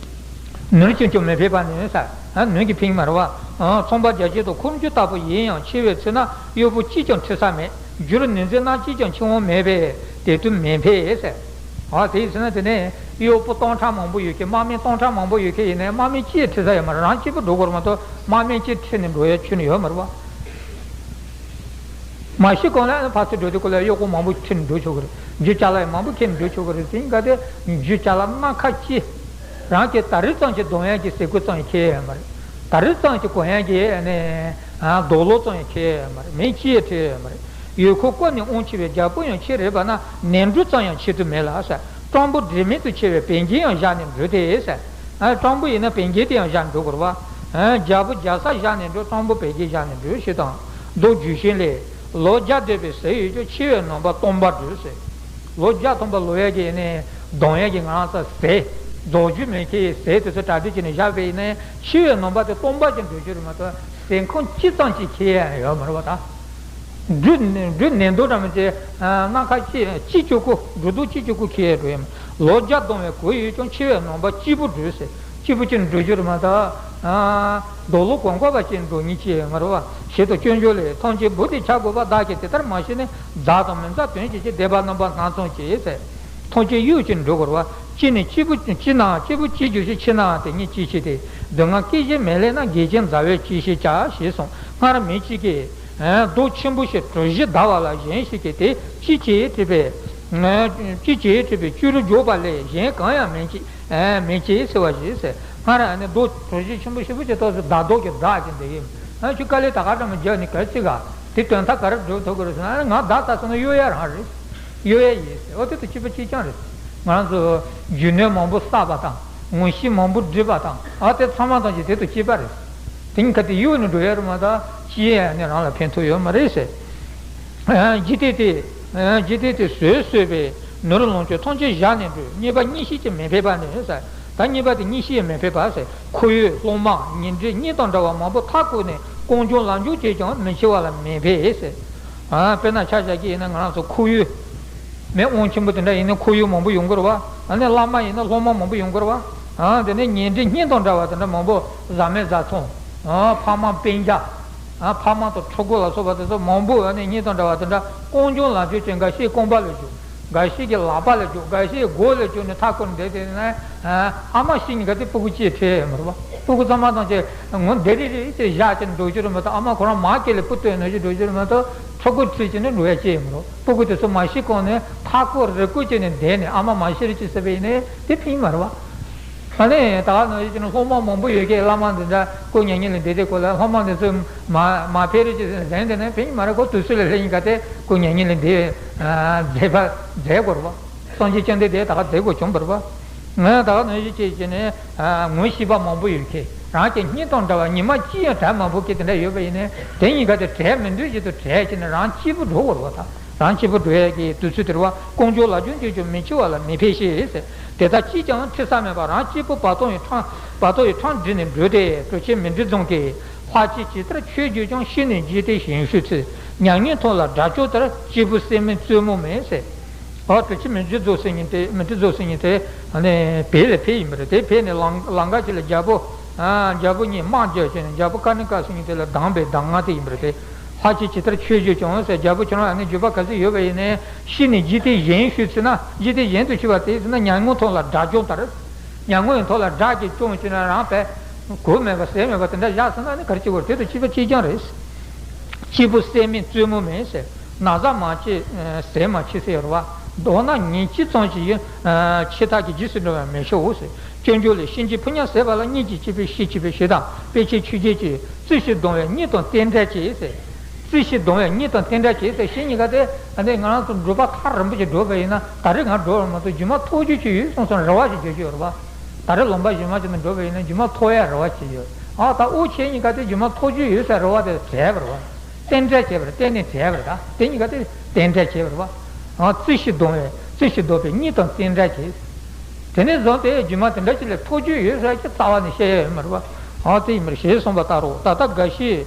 ནོར་ཅན་ཅུང་མི་ཕན་པ་ནི་ས། ཨ་ནོར་གྱི་ཕན་གྱི་མ་རེད་བ། ཨ་ཚོང་པ་རྒྱ་ཆེ་དང་འཁོར་རྒྱུ་ལྟ་བུ་ཡིན་ཡང་འཆི་བའི་ཚེ་ན་གཡོག་པོ་གཅིག་ཀྱང་འཁྲི་ས་མེད། རྒྱུར་ནུས་མཛད་སྣ་གཅིག་ཀྱང་འཆི་དབང་མེད་པས་དེ་དུས་མི་ཕན་ཟེར། ཨ་དེ་ཡིན་ཟེར་ན་དེ་ནས་གཡོག་པོ་སྟོང་ཕྲག་མང་པོ་ཡོད་མཁན་དམག་མི་སྟོང་ཕྲག་མང་པོ་ཡོད་མཁན་ཡིན་ནའི་དམག་མི་གཅིག་ཁྲིད་ས་ཡོད་མ་རེད། རང་གཅིག་པུ་འགྲོ་དགོས་རེད་མ་གཏོགས་དམག་མི་གཅིག་ཁྲིད་ནས་འགྲོ་ཡ་ཁྱོན་ནས་ཡོད་མ་རེད་བ། མ་ཤི་གོང་ལ་ཕར་ཚུར་འགྲོ་དུས་སྐབས་ལ་གཡོག་པོ་མང་པོ་ཁྲིད་ནས་འགྲོ་ཆོག་གི་རེད། རྒྱུ་ཅ་ལག་ཡང་མང་པོ་ཁྱེར་ནས་འགྲོ་ཆོག་གི་རེད། དེ་ག་དེ་རྒྱུ་ཅ་ལག་སྣ་ཁ་གཅིག་རང་གི་ད་རེས་ཙམ་གྱི་གདོང་ཡག་གི་ཟས་གོས་ཙམ་ཡང་འཁྱེར་ཡ་ཡོད་མ་རེད། ད་རེས་ཙམ་གྱི་གོན་ཡག་གི་ནས་རྡོ་ལོ་ཙམ་ཡང་འཁྱེར་ཡ་ཡོད་མ་རེད། མི་གཅིག་ཡང་ཁྲིད་ཡ་ཡོད་མ་རེད། ཡོད་ཁོ་ཀོ་ནས་དབང་ཆེ་བའི་རྒྱལ་པོ་ཡང་ཁྱེད་རེད་པ་ན་ནས་འབྲུ་ཙམ་ཡང་ཁྱེར་དུ་མེད་ལ་ཟེར། སྤྲང་པོ་སྒྲིབ་མེད་དུ་ཁྱེར་བའི་བན་རྒྱན་ཡང་བཞག་ནས་འགྲོ་དེ་ཟེར། ཨ་སྤྲང་པོ་ཡིན་ན་བན་རྒྱན་དེ་ཡང་བཞག་འགྲོ་དགོས་རེད་བ། ཨ་རྒྱལ་པོ་རྒྱལ་ས་བཞག་ནས་འགྲོ། སྤྲང་པོ་བན་རྒྱན་བཞག་ནས་འགྲོ་ཞེས་དང་། མདོ་རྒྱུད་ཤིང་ལས། ལོ་བརྒྱ་སྡོད་པའི་ཟས་ཡོད་ཀྱང་འཆི་བའི་ནང་པ་སྟོང་པར་འགྲོ་ཟེར། ལོ་བརྒྱ་ཐམ་པ་ལོ་ཡག་གི་ནས་གདོང་ཡག་གི་ང་རང་ཚོ་ཟས། རྫོགས་རྒྱུ་མེད་མཁན་ཟས་དེ་ཚོ་གྲ་སྒྲིག་བྱས་ནས་བཞག་པ་ཡིན་ན་འཆི་བའི་ནང་པ་དེ་སྟོང་པ་ཅིག་འགྲོ་རྒྱུ་རེད་མ་གཏོགས་ཟས་ཁང་གཅིག་ཙམ་ཅིག་ཁྱེར་ཡ་ཡོད་མ་རེད་བ་ད། འབྲུ་འབྲུ་ནས་འདོད་འདྲ་མི་ཚེ་སྣ་ཁ་གཅིག་གཅིག་གཅིག་གུ་འབྲུ་རྡོག་གཅིག་གཅིག་གུ་ཁྱེར་འགྲོ་ཡ་མ། ལོ་བརྒྱ་ལྡང་བའི་གོས་ཡོད་ཀྱང་འཆི་བའི་ནང་པ་སྐྱིད་པོ་འགྲོ་ཟེར། སྐྱིད་པོ་ཅིག་འགྲོ་རྒྱུ་རེད་མ་གཏོགས། རྡོ་ལོ་གོང་བཀོད་པ་ཅིག་འགྲོ་ཉེན་ཅི་ཡང་མ་རེད་བ། ཞེས་དང་སྐྱོན་བརྗོད་ལས། ཐམས་ཅད་བུ་དེ་ཆགས་དགོས་པ་བདག་གིས་དེ་ལྟར་མ་ཤེས་ནས་མཛའ་དང་མི་མཛའ་དོན་བྱེད་ཀྱི་སྡེ་པ་རྣམ་པ་སྣ་ཚོགས་ཀྱིས་ཟེར། ཐམས་ཅད་གཡོས་ཀྱིས་འགྲོ་དགོས་རེད་བ། ཅི་ནས་སྐྱིད་པོ་ཅི་ནའང་སྐྱིད་པོ་སྐྱིད་རྒྱུ་ཞིག་ཕྱིན་ནའང་དེ་ཉིད་ཅི་ཤེས་ཏེ། སྡུག་བསྔལ་སྐྱེད་བྱེད་མེད་ལས་ན་འགལ་རྐྱེན་མཛའ་བས་ཅི་ཤེས་བྱ་ཞེས་གསུངས། སྔར་མི་གཅིག་གིས། རྡོ་ཆེན་པོ་ཞིག་གྲུ་བཞི་བརྡར་བ་ལ་གཞན་ཞིག་གིས་དེ་ཅི་བྱེད་དྲིས་པས། ཅི་བྱེད་དྲིས་པས་བཅུ་དྲུག་འཇོག་པ་ལས་གཞན་གང་ཡང་མིན་ཅི། མིན་ཅི་ཟེར་བ་ཞིག་ཟེར། སྔར་ནི་རྡོ་གྲུ་བཞི་ཆེན་པོ་ཞེ་པོ་ཅིག་ཐོག་སུ་བརྡར་རྡོ་གིས་བརྡར་གྱིན་བསྡད་ཡོད། ཁྱོད་དཀའ་ལས་ད་ག་འདྲ་མོ་རྒྱག་ནི་ག་ཅི་ག་དེ་དོན་དག་ག་རེ་སྒྲུབ་ཐུབ་ཀྱི་རེད་ཟེར་ན་ང་བརྡར་ཚར་སོང་ན་གཡོ་ཡ་རང་རེད། གཡོ་ཡ་ཡིན་ཟེར། ཨོ་དེ་དང་གཅིག་པ་གཅིག་རྐྱང་རེད། ང་རང་ཚོ་རྒྱུ་ནོར་མང་པོ་བསགས་པ་དང་ངོ་ཤེས་མང་པོ་བསྒྲིགས་པ་དང་ཨ་དེ་ཚང་མ་དང་གཅིག་དེ་དང་གཅིག་པ་རེད། དེ་གཉིས་ཀ་དེ་གཡོལ་ནས་འགྲོ་ཡ་རེད་མ་གཏོགས་ཅི་ཡང་ནི་རང་ལ་ཕན་ཐོགས་ཡོད་མ་རེད་ཟེར། ཨ། འཇིག་རྟེན་དེ། ཨ། འཇིག་རྟེན་དེ་བཟོད་གསོལ་བས་ནོར་ལོངས་སྤྱོད་ཐམས་ཅད་བཞག་ནས་འགྲོ། རྙེད་པ་གཉིས་ཤེས་ཀྱིས་མི་ཕན་པ་ནི་ཟེར། ད་རྙེད་པ་དེ་གཉིས་ཤེས་མི་ཕན་པ་ཟེར། ཁོར་ཡུག་སློབ་མ་ཉེ་འབྲེལ་གཉེན་དང་འདྲ་བ་མང་པོ་མཐའ་བསྐོར་ནས་རྐང་བྱུང་ལག་འབྱོར་བྱས་ཀྱང་མི་འཆི་བ་ལ་མི་ཕན་ཟེར། ཨ། དཔེར་ན་ཆ་བཞག་གི་ཡིན་ན་ང་རང་ཚོ་ཁོར་ཡུག་མི་དབང་ཆེན་པོ་དེ་འདྲ་ཡིན་ན་ཁོར་ཡུག་མང་པོ་ཡོང་གི་རེད་བ། ཨ་ནི་བླ་མ་ཡིན་ན་སློབ་མ་མང་པོ་ཡོང་གི་རེད་བ། ཨ། དེ་ནས་ཉེ་འབྲེལ་གཉེན་དང་འདྲ་བ་དེ་འདྲ་མང་པོ་བཟའ་མི་བཟའ་ཚང་། ཨ། ཕ་མ་སྤུན་ཀྱག་ཨ། ཕ་མ་དང་ཕྲུ་གུ་ལ་སོགས་པ་དེ་ཚོ་མང་པོ་ཨ་ནི་གཉེན་དང་འདྲ་བ་དེ་འདྲ་རྐང་བྱུང་ལག་འབྱོར་ཅན་འགའ་ཤས་རྐང་པ་ལ་འཇུག་འགའ་ཤས་ཀྱི་ལག་པ་ལ་འཇུག་འགའ་ཤས་མགོ་ལ་འཇུག་ནས་མཐའ་བསྐོར་བསྡད་དེ་ན། ཨ། ཨ་མ་ཤི་ཉིན་ག་དེ་སྤུ་གུ་གཅིག་ཁྲིད་མི་རུང་བ། སྤུ་གུ་ཚང་མ་ཐམས་ཅད་ངོ་འདི་རེ་རེ་ཅེས་བཞག་ཅིག་འགྲོ་རྒྱུ་རེད་མ་གཏོགས། ཨ་མ་ཁོ་རང་མ་སྐྱེས་ལ་སྤུ་བཏོན་ནས་ཅིག་འགྲོ་རྒྱུ་རེད་མ་གཏོགས། ཕྲུ་གུ་ཁྲིད་ཅིག་ནས་འགྲོ་ཡ་ཅིག་མི་རུང་། སྤུ་གུ་དེ་ཚོ་མ་ཤི་གོང་ནས་མཐའ་སྐོར་རི་སྐོར་བྱས་ནས་བསྡད་ནས་ཨ་མ་མ་ཤི་རེ་ཅིག་ཟེར་བ་ཡིན་ནའི་དེ་ཕན་མ་རེད་བ། ཨ་ནི་ད་ག་ནང་བཞིན་གྱི་སློབ་མ་མང་པོ་ཡོད་མཁན། བླ་མ་འདི་འདྲ་སྐུ་མྱ་ངན་ལས་འདས་དེ་སྐོར་ལ་སློབ་མ་འདི་ཚོས་མ་མ་ཕེབས་རེ་ཅིག་ཟེར་འདི་ནས་ཕན་མ་རེད། ཁོ་དུས་ཚོད་ལ་སླེབས་ཡིན་ག་དེ་སྐུ་མྱ་ངན་ལས་འདས་མཛད་པ་མཛད་དགོས་རེད་བ། སངས་རྒྱས་བཅོམ་ལྡན་འདས་ད་ག་མཛད་དགོས་བྱུང་བ་རེད་བ། ངས་ད་ག་ནང་བཞིན་བྱས་བྱས་ནས་ངོ་ཤེས་པ་མང་པོ་ཡོད་མཁན། རང་གི་གཉེན་དང་འདྲ་བ་ཉི་མ་གཅིག་ཡང་བྲལ་མ་ཕོད་མཁན་དེ་འདྲ་ཡོད་པ་ཡིན་ནའི་དེ་གཉིས་ཀ་དེ་བྲལ་མི་འདོད་བཞིན་དུ་བྲལ་བྱས་ནས་རང་གཅིག་པུ་འགྲོ་དགོས་རེད་བ་ད། རང་གཅིག་པུ་འགྲོ་ཡས་ཀྱི་དུས་ཚོད་དེར་བ། རྐང་བྱུང་ལག་འབྱོར་ཅན་ཀྱང་མི་འཆི་བ་ལ་མི་ཕན་ཞེས་ཟེར། དེ་དག་ཅིས་ཀྱང་འཁྲིད་ས་མེད་པར་རང་གཅིག་པུ་བར་དོ་ཡི་འཕྲང་བར་དོ་ཡི་འཕྲང་བསྒྲིགས་ནས་འགྲོ་སྟེ། གྲུབ་ཆེན་མི་འབྲི་རྫོང་གིས། ལྷག་ཅིག་ཇི་ལྟར་ཆོས་བརྗོད་ཀྱང་། ཤི་ནས་འཇིག་རྟེན་གཞན་ཞུགས་ཚེ། མྱ་ངན་ཐོབ་ལ་དགྲ་བཅོམ་ལྟར། སྐྱེས་བུ་སྲེད་མེད་རྩོད་མོ་མེད་ཟེར། ཨ། གྲུབ་ཆེན་མི་འབྲི་རྫོང་ཟེར་མཁན་དེ། མི་འབྲི་རྫོང་ཟེར་མཁན་དེ་ནི་བོད་ལ་ཕེབས་ཡིན་པ་རེད། དེ་ཕེབས་ནས་ལང་ལང་ཀ་ཅིག་ལ་རྒྱལ་པོ། ཨ། རྒྱལ་པོ་གཉིས་དམག་རྒྱག་བྱས་ནས་རྒྱལ་པོ་ཀ་ནི་ཀ་ཟེར་མཁན་དེ་ལ་སྡང་བའི་གདམས་ངག་དེ་ཡིན་པ་རེད་དེ། ལྷག་ཅིག་ཇི་ལྟར་ཆོས་བརྗོད་ཀྱང་ཟེར། རྒྱལ་པོ་ཁྱོད་རང་ཨ་ནི་བརྗོད་པ་ག་ཚོད་ཡོད་པ་ཡིན་ནའི་ཤི་ནས་འཇིག་རྟེན་གཞན་ཞུགས་ཚེ་ན། འཇིག་རྟེན་གཞན་དུ་ཤི་བ་དེ་ཟེར་ན་མྱ་ངན་ཐོབ་ལ་དགྲ་བཅོམ་ལྟར། མྱ་ངན་ཐོབ་ལ་དགྲ་གིས་བཅོམ་བྱས་ན་རང་དཔེ་གོ་མེད་པ་ཟས་མེད་པ་དེ་འདྲ་བཞག་ཟེར་ན་ནི་ག་རེ་བྱེད་དགོས་རེད། དེ་དང་གཅིག་པ་གཅིག་རྐྱང་རེད། སྐྱེས་བུ་སྲེད་མེད་རྩོད་མོ་མེད་ཟེར། ན་བཟའ་མ་བྱེད་ཟས་མ་མཆིས་ཟེར་ཡོད་རེད་བ། མདོར་ན་ཉིན་གཅིག་ཙམ་ཞིག་ཡིན། འཆི་བདག་གི་རྗེས་སུ་འགྲོ་བར་མི་ཤོག་ཟེར། སྤྱོད་འཇུག་ལས། གཤིན་རྗེའི་ཕོ་ཉ་བཟས་པ་ལ། གཉིད་ཀྱིས་སྐྱེས་པའི་ཤེས་བྱེད་པའི་ཞེ་སྡང་། དཔེ་ཆའི་ཆོས་བརྒྱད་ཀྱིས། རྩིས་ཤིང་རྡུང་བའི་གཉིད་དང་རྟེན་འབྲེལ་བྱེད་ཟེར། རྩིས་ཤིང་རྡུང་བའི་གཉིད་དང་རྟེན་འབྲེལ་བྱེད་ཟེར། ཤིང་གཉིས་ཀ་དེ་ཨ་ནི་ང་རང་ཚོ་འགྲུལ་པ་ཐག་རིང་པོ་ཞིག་འགྲོ་བ་ཡིན་ན། ད་རེས་ང་འགྲོ་བར་མ་གཏོགས་རྗེས་མ་ཐུག་རྒྱུ་ཅིག་ཡོད་སོང་སོང་རེ་བ་ཞིག་རྒྱག་གི་ཡོད་རེད་བ། ད་རེས་ལུང་པ་གཞན་མ་ཅིག་ནང་འགྲོ་བ་ཡིན་ན་རྗེས་མ་ཐུག་ཡ་རེ་བ་ཅིག་ཡོད། ཨ། ད་འུ་ཆོ་གཉིས་ཀ་དེ་རྗེས་མ་ཐུག་རྒྱུ་ཡོད་ཟེར་རེ་བ་དེ་བྲལ་བ་རེད་བ། རྟེན་འབྲེལ་བྱས་པ་རེད། གཏན་ནས་བྲལ་བ་རེད། ད་དེ་གཉིས་ཀ་དེ་རྟེན་འབྲེལ་བྱས་པ་རེད་བ། ཨ། རྩིས་ཤིང་རྡུང་བའི། རྩིས་ཤིང་རྡུང་བའི་གཉིད་དང་རྟེན་འབྲེལ་བྱེད། དེ་ནས་བཟུང་སྟེ་རྗེས་མ་དེ་འདྲ་ཅིག་ལ་ཐུག་རྒྱུ་ཡོད་ཟེར་གྱི་རྩ་བ་ནས་བཤད་ཡ་ཡོད་མ་རེད་བ། ཨ། དེ་ཡིན་མ་རེད། ཞེས་གསུངས་པ་ལྟར་རོ། ད་ལྟ་འགའ་ཞིག་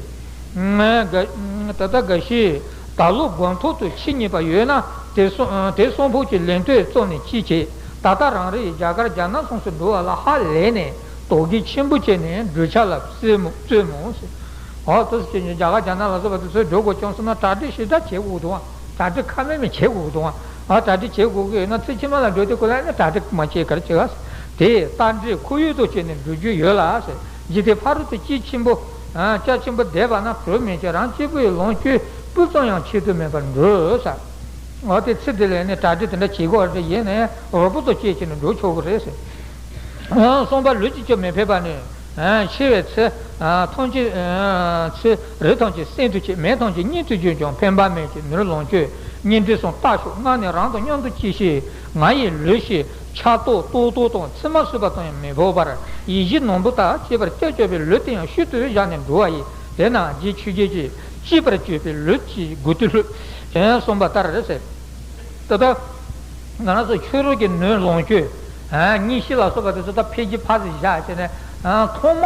ད་ལྟ་འགའ་ཞིག་ད་ལོ་དགོང་ཐོག་ཏུ་ཁྱི་རྙེད་པ་ཡོད་ན། དེ་གསང་དེ་གསང་ཕོད་ཀྱི་ལན་སྟོན་བཙུགས་ནས་ཅི་བྱེད། ད་ལྟ་རང་རེ་ཡི་རྒྱ་གར་རྒྱ་ནག་སོགས་སུ་འགྲོ་བ་ལ་ཧ་ལས་ནས་དོགས་གཞི་ཆེན་པོ་བྱས་ནས་འགྲུལ་ཆ་ལ་རྩོད་མོ་རྩོད་མོ་ཟེར། ཨོ། དེ་ཚོ་ཁྱེད་རྒྱ་གར་རྒྱ་ནག་ལ་སོགས་པ་དེ་ཚོའི་འགྲོ་དགོས་བྱུང་སོང་ན་གྲ་སྒྲིག་ཞེ་དྲག་བྱེད་དགོས་འདུག་ཨ། གྲ་སྒྲིག་ཁ་མེད་མེད་བྱེད་དགོས་འདུག་ཨ། ཨ། གྲ་སྒྲིག་བྱེད་དགོས་ཀྱི་ཡོད་ན་ཚེ་ཕྱི་མ་ལ་འགྲོ་དུས་ཁོ་ལ་ནི་གྲ་སྒྲིག་མ་བྱས་ག་རེ་བྱེད་ག། དེས་རྟ་དྲེལ་ཁོར་ཡུག་ཏུ་བྱས་ནས་འགྲོ་རྒྱུ་ཡོད་ལ་ཟེར། འཇིག་རྟེན་ཕ་རོལ་ཏུ་སྐྱེ་ཆེན་པོ། ཨ། སྐྱ་ཆེན་པོ་འདས་པ་ན་གྲོགས་མེད་ཅིང་རང་གཅིག་པུ་ཡི་ལོངས་སྤྱོད་སྤུ་ཙམ་ཡང་ཆེད་དུ་མེད་པར་འགྲོ་ཟེར། འོ། དེ་ཚེ་འདི་ལ་ནི་གྲ་སྒྲིག་དེ་འདྲ་བྱེད་དགོས་རེད། ཡིན་ནའི་རོགས་པ་ཚོ་སྐྱེས་བྱས་ནས་འགྲོ་ཆོག་གི་རེད་ཟེར། གསུངས་པ། ལུས་ཀྱི་སྤྱོད་མི་ཕོད་པ་ནི། འཆི་བའི་ཚེ་ཐམས་ཅད་ཚེ་རི་ཐམས་ཅད་སེམས་སུ་བྱེད། མི་ཐམས་ཅད་གཉིད་དུ་བྱོན་ཀྱང་ཕན་པ་མེད་ཅིང་ནོར་ལོངས་སྤྱོད་གཉེན་འབྲེལ་སོགས་ལྟ་ཞོག་སྔར་ནས་རང་དང་མཉམ་དུ་སྐྱེས་ཤིག་ང་ཡི་ལུས་ཤིག་ཆགས་ཏོག་ལྟོགས་ལྟོགས་དང་མཆི་མ་བསུབ་པ་དང་ཡང་མི་ཕོད་པར་ཡིད་བཞིན་ནོར་བུ་ལྟར་གཅེས་པར་སྤྱོད་པའི་ལུས་དེ་ཡང་ཤུལ་དུ་བཞག་ནས་འགྲོ་བ་ཡི། དེས་ན་རྗེ་ཆོས་རྒྱལ་གྱིས་གཅེས་པར་སྤྱོད་པའི་ལུས་ཀྱི་མགུ་ཏོ་བླུད། གསུངས་པ་ལྟར་ཟེར། ད་ལྟ་ང་རང་ཚོ་ཕྱི་རོལ་གྱི་ནོར་ལོངས་སྤྱོད། ཨ། གཉེན་བཤེས་ལ་སོགས་པ་དེ་ཚོ་ད་ཕལ་ཆེར་ཕར་ཙམ་བཞག་བྱས་ནས། ཨ། ཐོག་མ་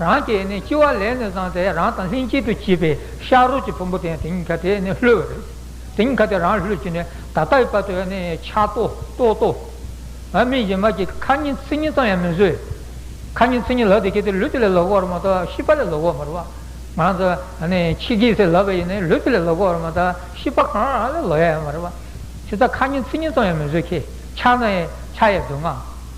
རང་གི་ནི་སྐྱེ་བ་ལེན་ནས་བཟུང་སྟེ་རང་དང་ལྷན་ཅིག་ཏུ་སྐྱེས་པའི་ཤ་རོགས་ཀྱི་ཕུང་པོ་དེ་ཡང་དེ་གཉིས་ཀ་དེ་ནི་བླུད་པ་རེད། དེ་གཉིས་ཀ་དེ་རང་བླུད་ཀྱི་ནི་ད་ལྟ་བའི་བར་དུ་ནི་ཆགས་ཏོག་ལྟོགས་ཏོག་ཨ། མི་གཞན་པ་གྱི་ཁ་ཉིན་ཚིག་ཉིན་ཙམ་ཡང་མི་བཟོད། ཁ་ཉིན་ཚིག་ཉིན་ལབ་དེ་གལ་ཏེ་ལུས་དེ་ལས་ལབ་དགོས་རེད་མ་གཏོགས་ཤེས་པ་ལས་ལབ་དགོས་མ་རེད་བ། ང་རང་ཚོ་ནི་ཁྱི་སྐད་ཟེར་ལབ་པ་ཡིན་ནའི་ལུས་དེ་ལས་ལབ་དགོས་རེད་མ་གཏོགས་ཤེས་པ་གང་ལ་ལབ་ཡ་ཡོད་མ་རེད་བ། ཁྱེད་ཚོ་ཁ་ཉིན་ཚིག་ཉིན་ཙམ་ཡང་མི་བཟོད་ཁྱེད། ཆགས་ན་ཡང་ཆགས་ཡའི་སྡུག་བསྔལ།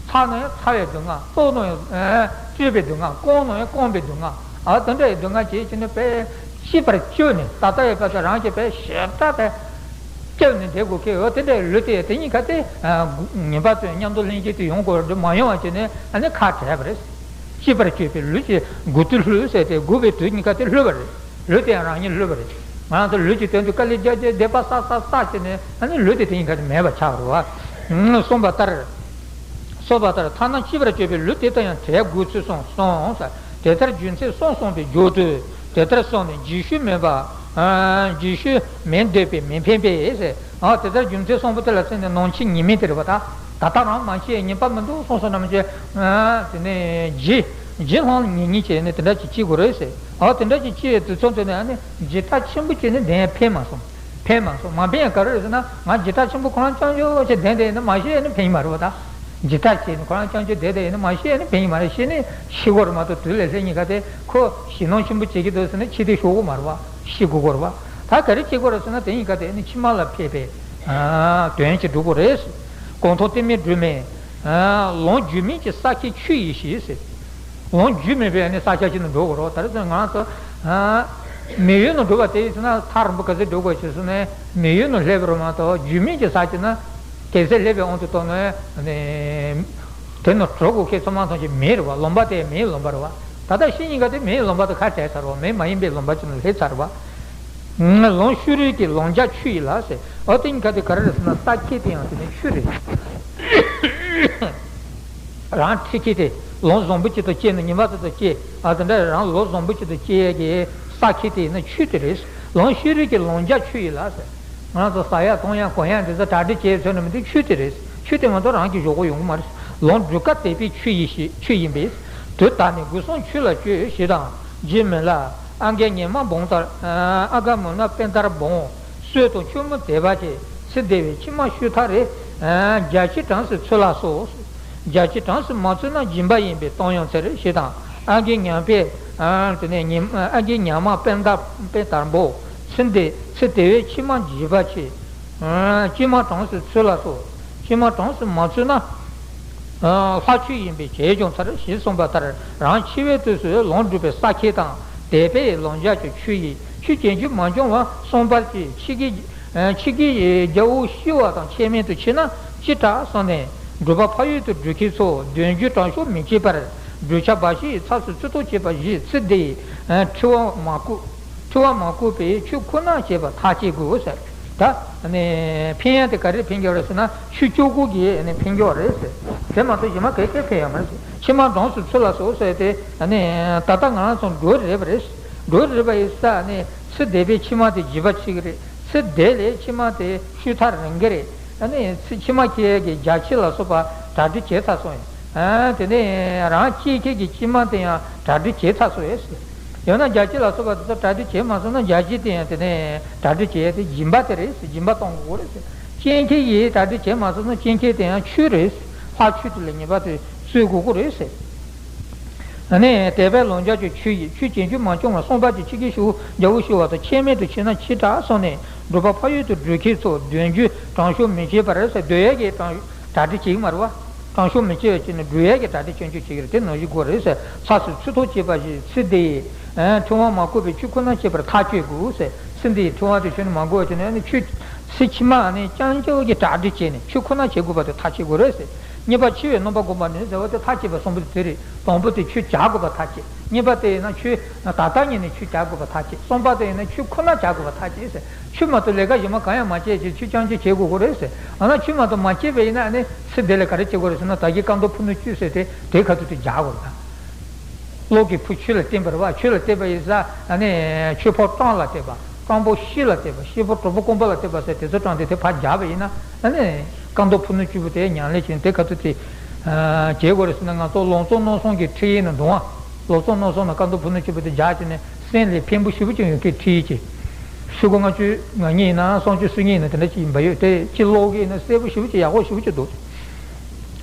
ཚ་ན་ཡང་ཚ་བའི་སྡུག་བསྔལ། ལྟོགས་ན་ཡང་ཨ་ལྟོགས་པའི་སྡུག་བསྔལ། སྐོམ་ན་ཡང་སྐོམ་པའི་སྡུག་བསྔལ། ཨ། དེ་འདྲ་ཡི་སྡུག་བསྔལ་བྱེད་ཀྱི་ནི་དཔེ་གཅེས་པར་སྤྱོད་ནས་ད་ལྟ་ཡི་བར་དུ་རང་གིས་དཔེ་ཞེ་དྲག་དཔེ་སྐྱབས་ནས་བསྡད་དགོས་ཁེལ་ཡོད། དེ་འདྲའི་ལུས་དེ་དེ་གཉིས་ཀ་དེ་ངན་པ་ཚོས་མཉམ་དུ་ལྷན་སྐྱེས་དུ་ཡོང་དགོས་རེད། མ་ཡོང་བ་བྱས་ནས་ཨ་ནི་ཁ་བྲལ་བ་རེད། གཅེས་པར་སྤྱོད་པའི་ལུས་ཀྱི་མགུ་ཏོ་བླུད་ཟེར་ཏེ་མགུ་བའི་དུས་གཉིས་ཀ་དེ་བླུད་པ་རེད། ལུས་དེ་ཡང་རང་ཉིད་བླུད་པ་རེད། ང་རང་ཚོ་ལུས་ཀྱི་དོན་དུ་དཀའ་ལས་རྒྱག་རྒྱག་བསྡད་པ་བསགས་བསགས་བསགས་བྱས་ནས་ཨ་ནི་ལུས་དེ་དེ་གཉིས་ཀ་དེ་མེད་པ་ཆགས་རེད་བ། གསུངས་པ་ལྟར། གསུངས་པ་ལྟར་ཐ་ན་གཅེས་པར་སྤྱོད་པའི་ལུས་དེ་དག་ཡང་བྲལ་དགོས་ཚུལ་གསུངས་སོ། དེ་ལྟར་རྒྱུ་མཚན་གསུམ་གསུངས་པའི་མཇུག་ཏུ། དེ་ལྟར་གསུངས་ནས་རྗེས་ཤུལ་མིན་པ། ཨ། རྗེས་ཤུལ་མིན་འདོད་པས་མི་ཕན་པས་ཟེར། ཨ། དེ་ལྟར་རྒྱུ་མཚན་གསུམ་པོ་དེ་ལ་བརྟེན་ནས་ནང་ཆོས་ཉིད་མིན་དེ་རེད་པ། ད་ད་ལྟ་རང་མ་ཤེས་ཉན་པ་མི་འདུག་གསུངས་སོང་ན་མི་བྱེད། ཨ། དེ་ནས་རྗེས་རྗེས་ལྷང་ངེས་ངེས་བྱས་ནས་དེ་འདྲ་ཅིག་བྱེད་དགོས་རེད་ཟེར། ཨ། དེ་འདྲ་ཅིག་བྱས་དུས་ཚོད་དེ་ནས་ཨ་ནི་ཇི་ལྟ་ཆེན་པོ་བྱས་ནས་བསྡད་ཡང་ཕན་མ་སོང་། ཕན་མ་སོང་། མ་ཕན་ཡང་ག་རེ་རེད་ཟེར་ན། ང་ཇི་ལྟ་ཆེན་པོ་ཁོ་རང་རྐྱང་རྐྱང་བྱས་བསྡད་བསྡད་ཡིན་ན་མ་ཤེས་ཡིན་ན་ཕན་གྱི་མ་རེད་པ། ད་ཇི་ལྟ་བྱས་ནས་ཁོ་རང་རྐྱང་རྐྱང་བསྡད་བསྡད་ཡིན་ན་མ་ཤེས་ཡིན་ན་ཕན་གྱི་མ་རེད། ཤེས་ནས་ཤི་དགོས་རེད་མ་གཏོགས། དུས་ལས་སླེབས་ཉིན་ག་དེ་ཁོ་ཞེད་སྣང་ཆེན་པོ་བྱེད་ཀྱི་འདུག་ཟེར་ན་ཕྱི་དེ་ཤོར་དགོས་མ་རེད་པ། ཤི་དགོས་དགོས་རེད་པ། ད་ག་རེ་བྱེད་དགོས་རེད་ཟེར་ན། དེ་ཡིན་ག་དེ་ནི་ཕྱི་མ་ལ་ཕན་པའི་དོན་ཅིག་སྒྲུབ་དགོས་རེད། གང་ཐོག་གཏི་མུག་སྦྲུལ་མའི་ལོངས་སྦྱོར་མིན་གྱི་ས་ཁྱད་ཆུ་ཡིས་ཞི་ཟེར། ལོངས་སྦྱོར་མེད་པའི་ནི་ས་ཆ་ཞིག་ནས་འགྲོ་དགོས་རེད། ད་རེས་ང་ཚོ་མི་ཡུལ་ནས་འགྲོ་བ་དེ་ཡིན་ན་ཐག་རིང་པོ་ག་ཚོད་འགྲོ་དགོས་ཞེས་ཟེར་ན། མི་ཡུལ་ནས་སླེབས་པ་རེད་མ་གཏོགས། རྒྱུས་མེད་ཀྱི་ས་ཆ་ན་གལ་སྲིད་སླེབས་པའི་དབང་དུ་བཏང་ན་ནི་དེ་ནས་གྲོལ་དགོས་མཁན་ཚང་མ་ཚང་ཞིག་མེད་རེད་པ། ལོངས་པ་དེ་མེའི་ལོངས་པ་རེད་པ། ད་ལྟ་ཤི་ཉིན་ག་དེ་མེའི་ལོངས་པ་དེ་ཁ་བྲལ་ཚར་བ། མེ་མ་ཡིན་པའི་ལོངས་པ་ཅིག་ནས་སླེབས་ཚར་བ། ལོངས་ཤུ་རུས་ཀྱི་ལོངས་སྦྱོར་ཆུ་ཡིས་ལ་ཟེར། འོ་དེ་ཉིན་ག་དེ་ག་རེ་རེད་ཟེར་ན། ས་ཁྱད་དེ་ཡང་དེ་ནི་ཆུ་རེད། རང་འཁྲིས་ཁྱེར་ཏེ་ལོ་བཟང་པོ་ཅིག་ཏུ་སྐྱེས་ནས་ཉི་མ་ཅིག་ཏུ་སྐྱེས། ཨ། དེ་འདྲ་རང་ལོ་བཟང་པོ་ཅིག་ཏུ་སྐྱེ་ཡས་ཀྱི་ས་ཁྱད་དེ་ཡིན་ན་ཆུ་དེ་རེད། ལོངས་ཤུ་རུས་ཀྱི་ལོངས་སྦྱོར་ཆུ་ཡིས་ལ་ཟེར། ང་ཚོ་ཟ་ཡ་འཐུང་ཡ་གོན་ཡ་འདི་ཚོ་གྲ་སྒྲིག་བྱས་ཚོད་ནི་མི་འདུག་ཆུ་དེ་རེད། ཆུ་དེ་མ་གཏོགས་རང་གི་གཞོགས་པོ་ཡོང་གི་མ་རེད། ལོངས་སྦྱོར་ག་དད་པའི་ཆུ་ཡིས་ཞི། ཆུ་ཡིན་པས། དུས་ད་ནི་སྒོ་གསུམ་ཆུ་ལ་སྤྱོད་ཞེས་དང་། རྗེས་མིན་ལ། ཨ་འགའི་ཉོན་མོངས་སྦོམ་ལྟར། ཨ་འགའི་མུན་ནག་པད་ཟླར་སྦོམ། སྲོད་དང་ཆུ་མོ་དད་པ་ཆེ། ཚེ་འདས་པའི་ཕྱི་མ་ཤུ་ཐག་རེད། རྒྱ་ཆེ་གྲངས་སུ་ཚུད་ལ་སོགས། རྒྱ་ཆེ་གྲངས་སུ་མ་ཚུད་ན་སྦྱིན་པ་ཡིན་པས་གཏོང་ཡང་འཚལ་ཞེས་དང་། ཨ་འགའི་ཉོན་པའི། ཨ་དེ་ནས་ཉོན། ཨ་འགའི་ཉོན་མོངས་པད་ཟླ། པད་ཟླར་སྦོམ། ཚེ་འདས། ཚེ་འདས་པའི་ཕྱི་མ་འཇིགས་པ་ཆེ། ཨ་ཕྱི་མ་གྲངས་སུ་ཚུད་ལ་སོགས། ཕྱི་མ་གྲངས་སུ་མ་ཚུད་ན། ལྷ་ཆོས་ཡིན་པས་བྱས་ཀྱང་འཚལ་ཞེས་གསུངས་པ་ལྟར། རང་འཆི་བའི་དུས་སུ་ལོངས་སྒྲུབ་པའི་ས་ཁྱད་དང་དད་པའི་ལོངས་སྦྱོར་གྱི་ཆུ་ཡིས། ཆུ་ཇེ་མཐོ་མ་བྱུང་བར་གསུངས་པར་བྱས། ཕྱི་དགེ། ཕྱི་དགེ་བའི་རྒྱལ་པོ་ཤི་བ་དང་ཁྱད་མེད་དུ་མཆིས་ན་ཅི་དྲག་བསམས་ནས། སྒྲུབ་པ་ཕ་ཡུལ་དུ་འགྲོ་མཁན་ཚོ་འདོད་འཇོའི་དྲང་སྲོང་མི་བྱེད་པར། འདོད་ཆགས་འབའ་ཞིག་ཡི་ཚབ་ཏུ་ཚུལ་ཐོག་བྱེད་པ་བཞིན་ཚེ་འདི་ཡི་འཁྲི་བ་མ་བསྐུལ། འཁྲི་བ་མ་བསྐུལ་བའི་ཆོས་ཁོ་ན་བྱེད་པར་ཐག་བཅད་དགོས་ཟེར། ད་ནི་ཕན་ཡ་དེ་ག་རེ་ཕན་གྱི་རེད་ཟེར་ན། ཆོས་སྤྱོད་སྒོ་གི་ནི་ཕན་གྱི་རེད་ཟེར། དེ་མ་གཏོགས་གཞན་མ་ག་གེ་ཕན་ཡ་མ་རེད་ཟེར། ཕྱི་མ་གྲངས་སུ་ཚུད་ལ་སོགས་ཟེར་ཏེ། ནི་ད་ལྟ་ང་རང་ཚོ་འགྲོ་རེད་པ་རེད། འགྲོ་རེད་པ་ཡིན་ཙང་ནི་ཚེ་འདས་པའི་ཕྱི་མ་དེ་འཇིགས་པ་ཆེ་གི་རེད། ཚེ་འདས་ལས་ཕྱི་མ་དེ་ཤུ་ཐག་རིང་གི་རེད། ཨ་ནི་ཚེ་ཕྱི་མ་སྐྱེ་ཡས་ཀྱི་རྒྱ་ཆེ་ལ་སོགས་པ་གྲ་སྒྲིག་བྱས་ཚར་སོང་ཡིན། ཨ་དེ་ནས་རང་སྐྱེ་མཁན་གྱི་ཕྱི་མ་དེ་ཡང་གྲ་སྒྲིག་བྱས་ཚར་སོང་ཡིན། ཡང་ན་རྒྱ་ཆེ་ལ་སོགས་པ་དེ་ཚོ་གྲ་སྒྲིག་བྱས་མ་སོང་ན། རྒྱ་ཆེ་དེ་ཡང་དེ་ནས་གྲ་སྒྲིག་བྱས་ཏེ་སྦྱིན་པ་དེ་རེད། སྦྱིན་པ་གཏོང་དགོས་རེད། སྐྱེ་མཁན་ཡིས་གྲ་སྒྲིག་བྱས་མ་སོང་ན། སྐྱེ་མཁན་དེ་ཡང་ཆོས་རེད། ལྷ་ཆོས་དེ་ལ་ངེས་པར་དུ་བརྩོན་དགོས་ཀྱི་རེད། ཨ་ནི་དད་པའི་ལོངས་སྤྱོད་ཀྱི་ཆུ་ཡིས། ཆུ་ཇེ་མཐོ་མ་བྱུང་བར་གསུངས་པར་བྱས། ཕྱི་དགེ་ཤུ། རྒྱལ་པོ་ཤི་བ་དང་ཁྱད་མེད་དུ་མཆིས་ན་ཅི་དྲག་བསམས་ནས། སྒྲུབ་པ་ཕ་ཡུལ་དུ་འགྲོ་མཁན་ཚོ་འདོད་འཇོའི་དྲང་སྲོང་མི་བྱེད་པར་ཟེར། འདོད་ཡས་ཀྱི་དྲང་གྲ་སྒྲིག་བྱེད་ཀྱི་མ་རེད་པ། དྲང་སྲོང་མི་བྱེད་པ་བྱས་ནས་སྒྲུབ་ཡས་ཀྱི་གྲ་སྒྲིག་ཆུང་ཆུང་བྱེད་ཀྱི་རེད། དེ་ནང་བཞིན་དགོས་རེད་ཟེར། ཚབ་ཏུ་ཚུལ་ཐོག་བྱེད་པ་བཞིན་ཚེ་འདི་ཡི་འཁྲི་བ་མ་བསྐུལ་བའི་ཆོས་ཁོ་ན་བྱེད་པར་ཐག་གཅོད་དགོས་ཟེར། ཚེ་འདི་ཡི་འཁྲི་བ་དེ་ཁྱོན་ནས་མ་བསྐུལ་བ་བྱས་ནས། ཨ་ནི་ཆོས་ཚེ་ཕྱི་མ་ནི་རྐྱང་རྐྱང་གི་གྲ་སྒྲིག་བྱས་ནས་ཆོས་ཁོ་ན་བྱེད་དགོས་པ་དེ་ཐག་བཅད་དགོས་རེད་ཟེར། གཉིས་པ་འཆི་བའི་རྣམ་པ་བསྒོམ་པ་ནི་ཟེར་བ་དེ་ཐག་བཅད་པ་གསུམ་པོ་དེ་རེད། དང་པོ་དེ་ཆོས་བྱ་དགོས་པ་ཐག་བཅད། གཉིས་པ་དེ་ཡིན་ན་ཆོས་ད་ལྟ་ཉིད་ནས་ཆོས་བྱ་དགོས་པ་ཐག་བཅད། གསུམ་པ་དེ་ཡིན་ན་ཆོས་ཁོ་ན་བྱ་དགོས་པ་ཐག་བཅད་ཟེར། ཆོས་མ་གཏོགས་ལས་ཀ་གཞན་པ་གང་ཡང་མ་བྱས་ཀྱི་ཆོས་རྐྱང་རྐྱང་བྱེད་དགོས་ཀྱི་རེད་ཟེར། ཨ་ན་ཆོས་མ་གཏོགས་མ་བྱས་པ་ཡིན་ན་ཨ་ནི་ཚེ་འདི་ལ་ག་རེ་བྱེད་དགོས་རེད་ཟེར་ན། ད་གིན་སྐུ་མདོག་ཕུ་ནུ་བཅུ་ཟེར་ཏེ་དེ་ཁ་ཐུག་དེ་སྦྱར་དགོས་རེད་ད། གློག་གི་ཕུ་ཆུ་ལ་བརྟེན་པ་རེད་པ། ཆུ་ལ་བརྟེན་པ་ཡིན་ཙང་ཨ་ནི་ཆུ་ཕོ་སྤྲང་ལ་བརྟེན་པ། སྤྲང་པོ་ཤི་ལ་བརྟེན་པ། ཤི་ཕོ་གྲོགས་པོ་རྐང་པ་ལ་བརྟེན་པ་ཟེར། དེ་ཚོ་དྲངས་ཏེ་དེ་ཕར་སྦྱར་བ་ཡིན་ན། ཨ་ནི་སྐུ་མདོག་ཕུ་ནུ་བཅུ་པོ་དེ་ཉམས་ལེན་བྱས་ནས་དེ་ག་ཚོད་དེ་བྱེད་དགོས་རེད་ཟེར་ན། ང་ཚོ་ལོ་ཙཱ་རྣམ་གསུམ་གྱི་ཁྲིད་ཡིག་ནང་འདུག་ཨ། ལོ་ཙཱ་རྣམ་གསུམ་ནང་སྐུ་མདོག་ཕུ་ནུ་བཅུ་པོ་དེ་སྦྱར་བྱས་ནས་སེམས་ལ་ཕན་པོ་ཞེ་པོ་ཅིག་ཡོང་མཁན་ཁྲིད་ཡིག་ཅིག་ཤོག་གུ་ལྔ་བཅུ་ང་གཉིས་ཡིན་ན། སུམ་ཅུ་སོ་གཉིས་ཡིན་ན། དེ་འདྲ་ཅིག་ཡིན་པ་ཡོད། དེ་ཅིག་ཀློག་གི་ཡིན་ན་གསལ་པོ་ཞེ་པོ་ཅིག་ཡག་པོ་ཞེ་པོ་ཅིག་འདུག་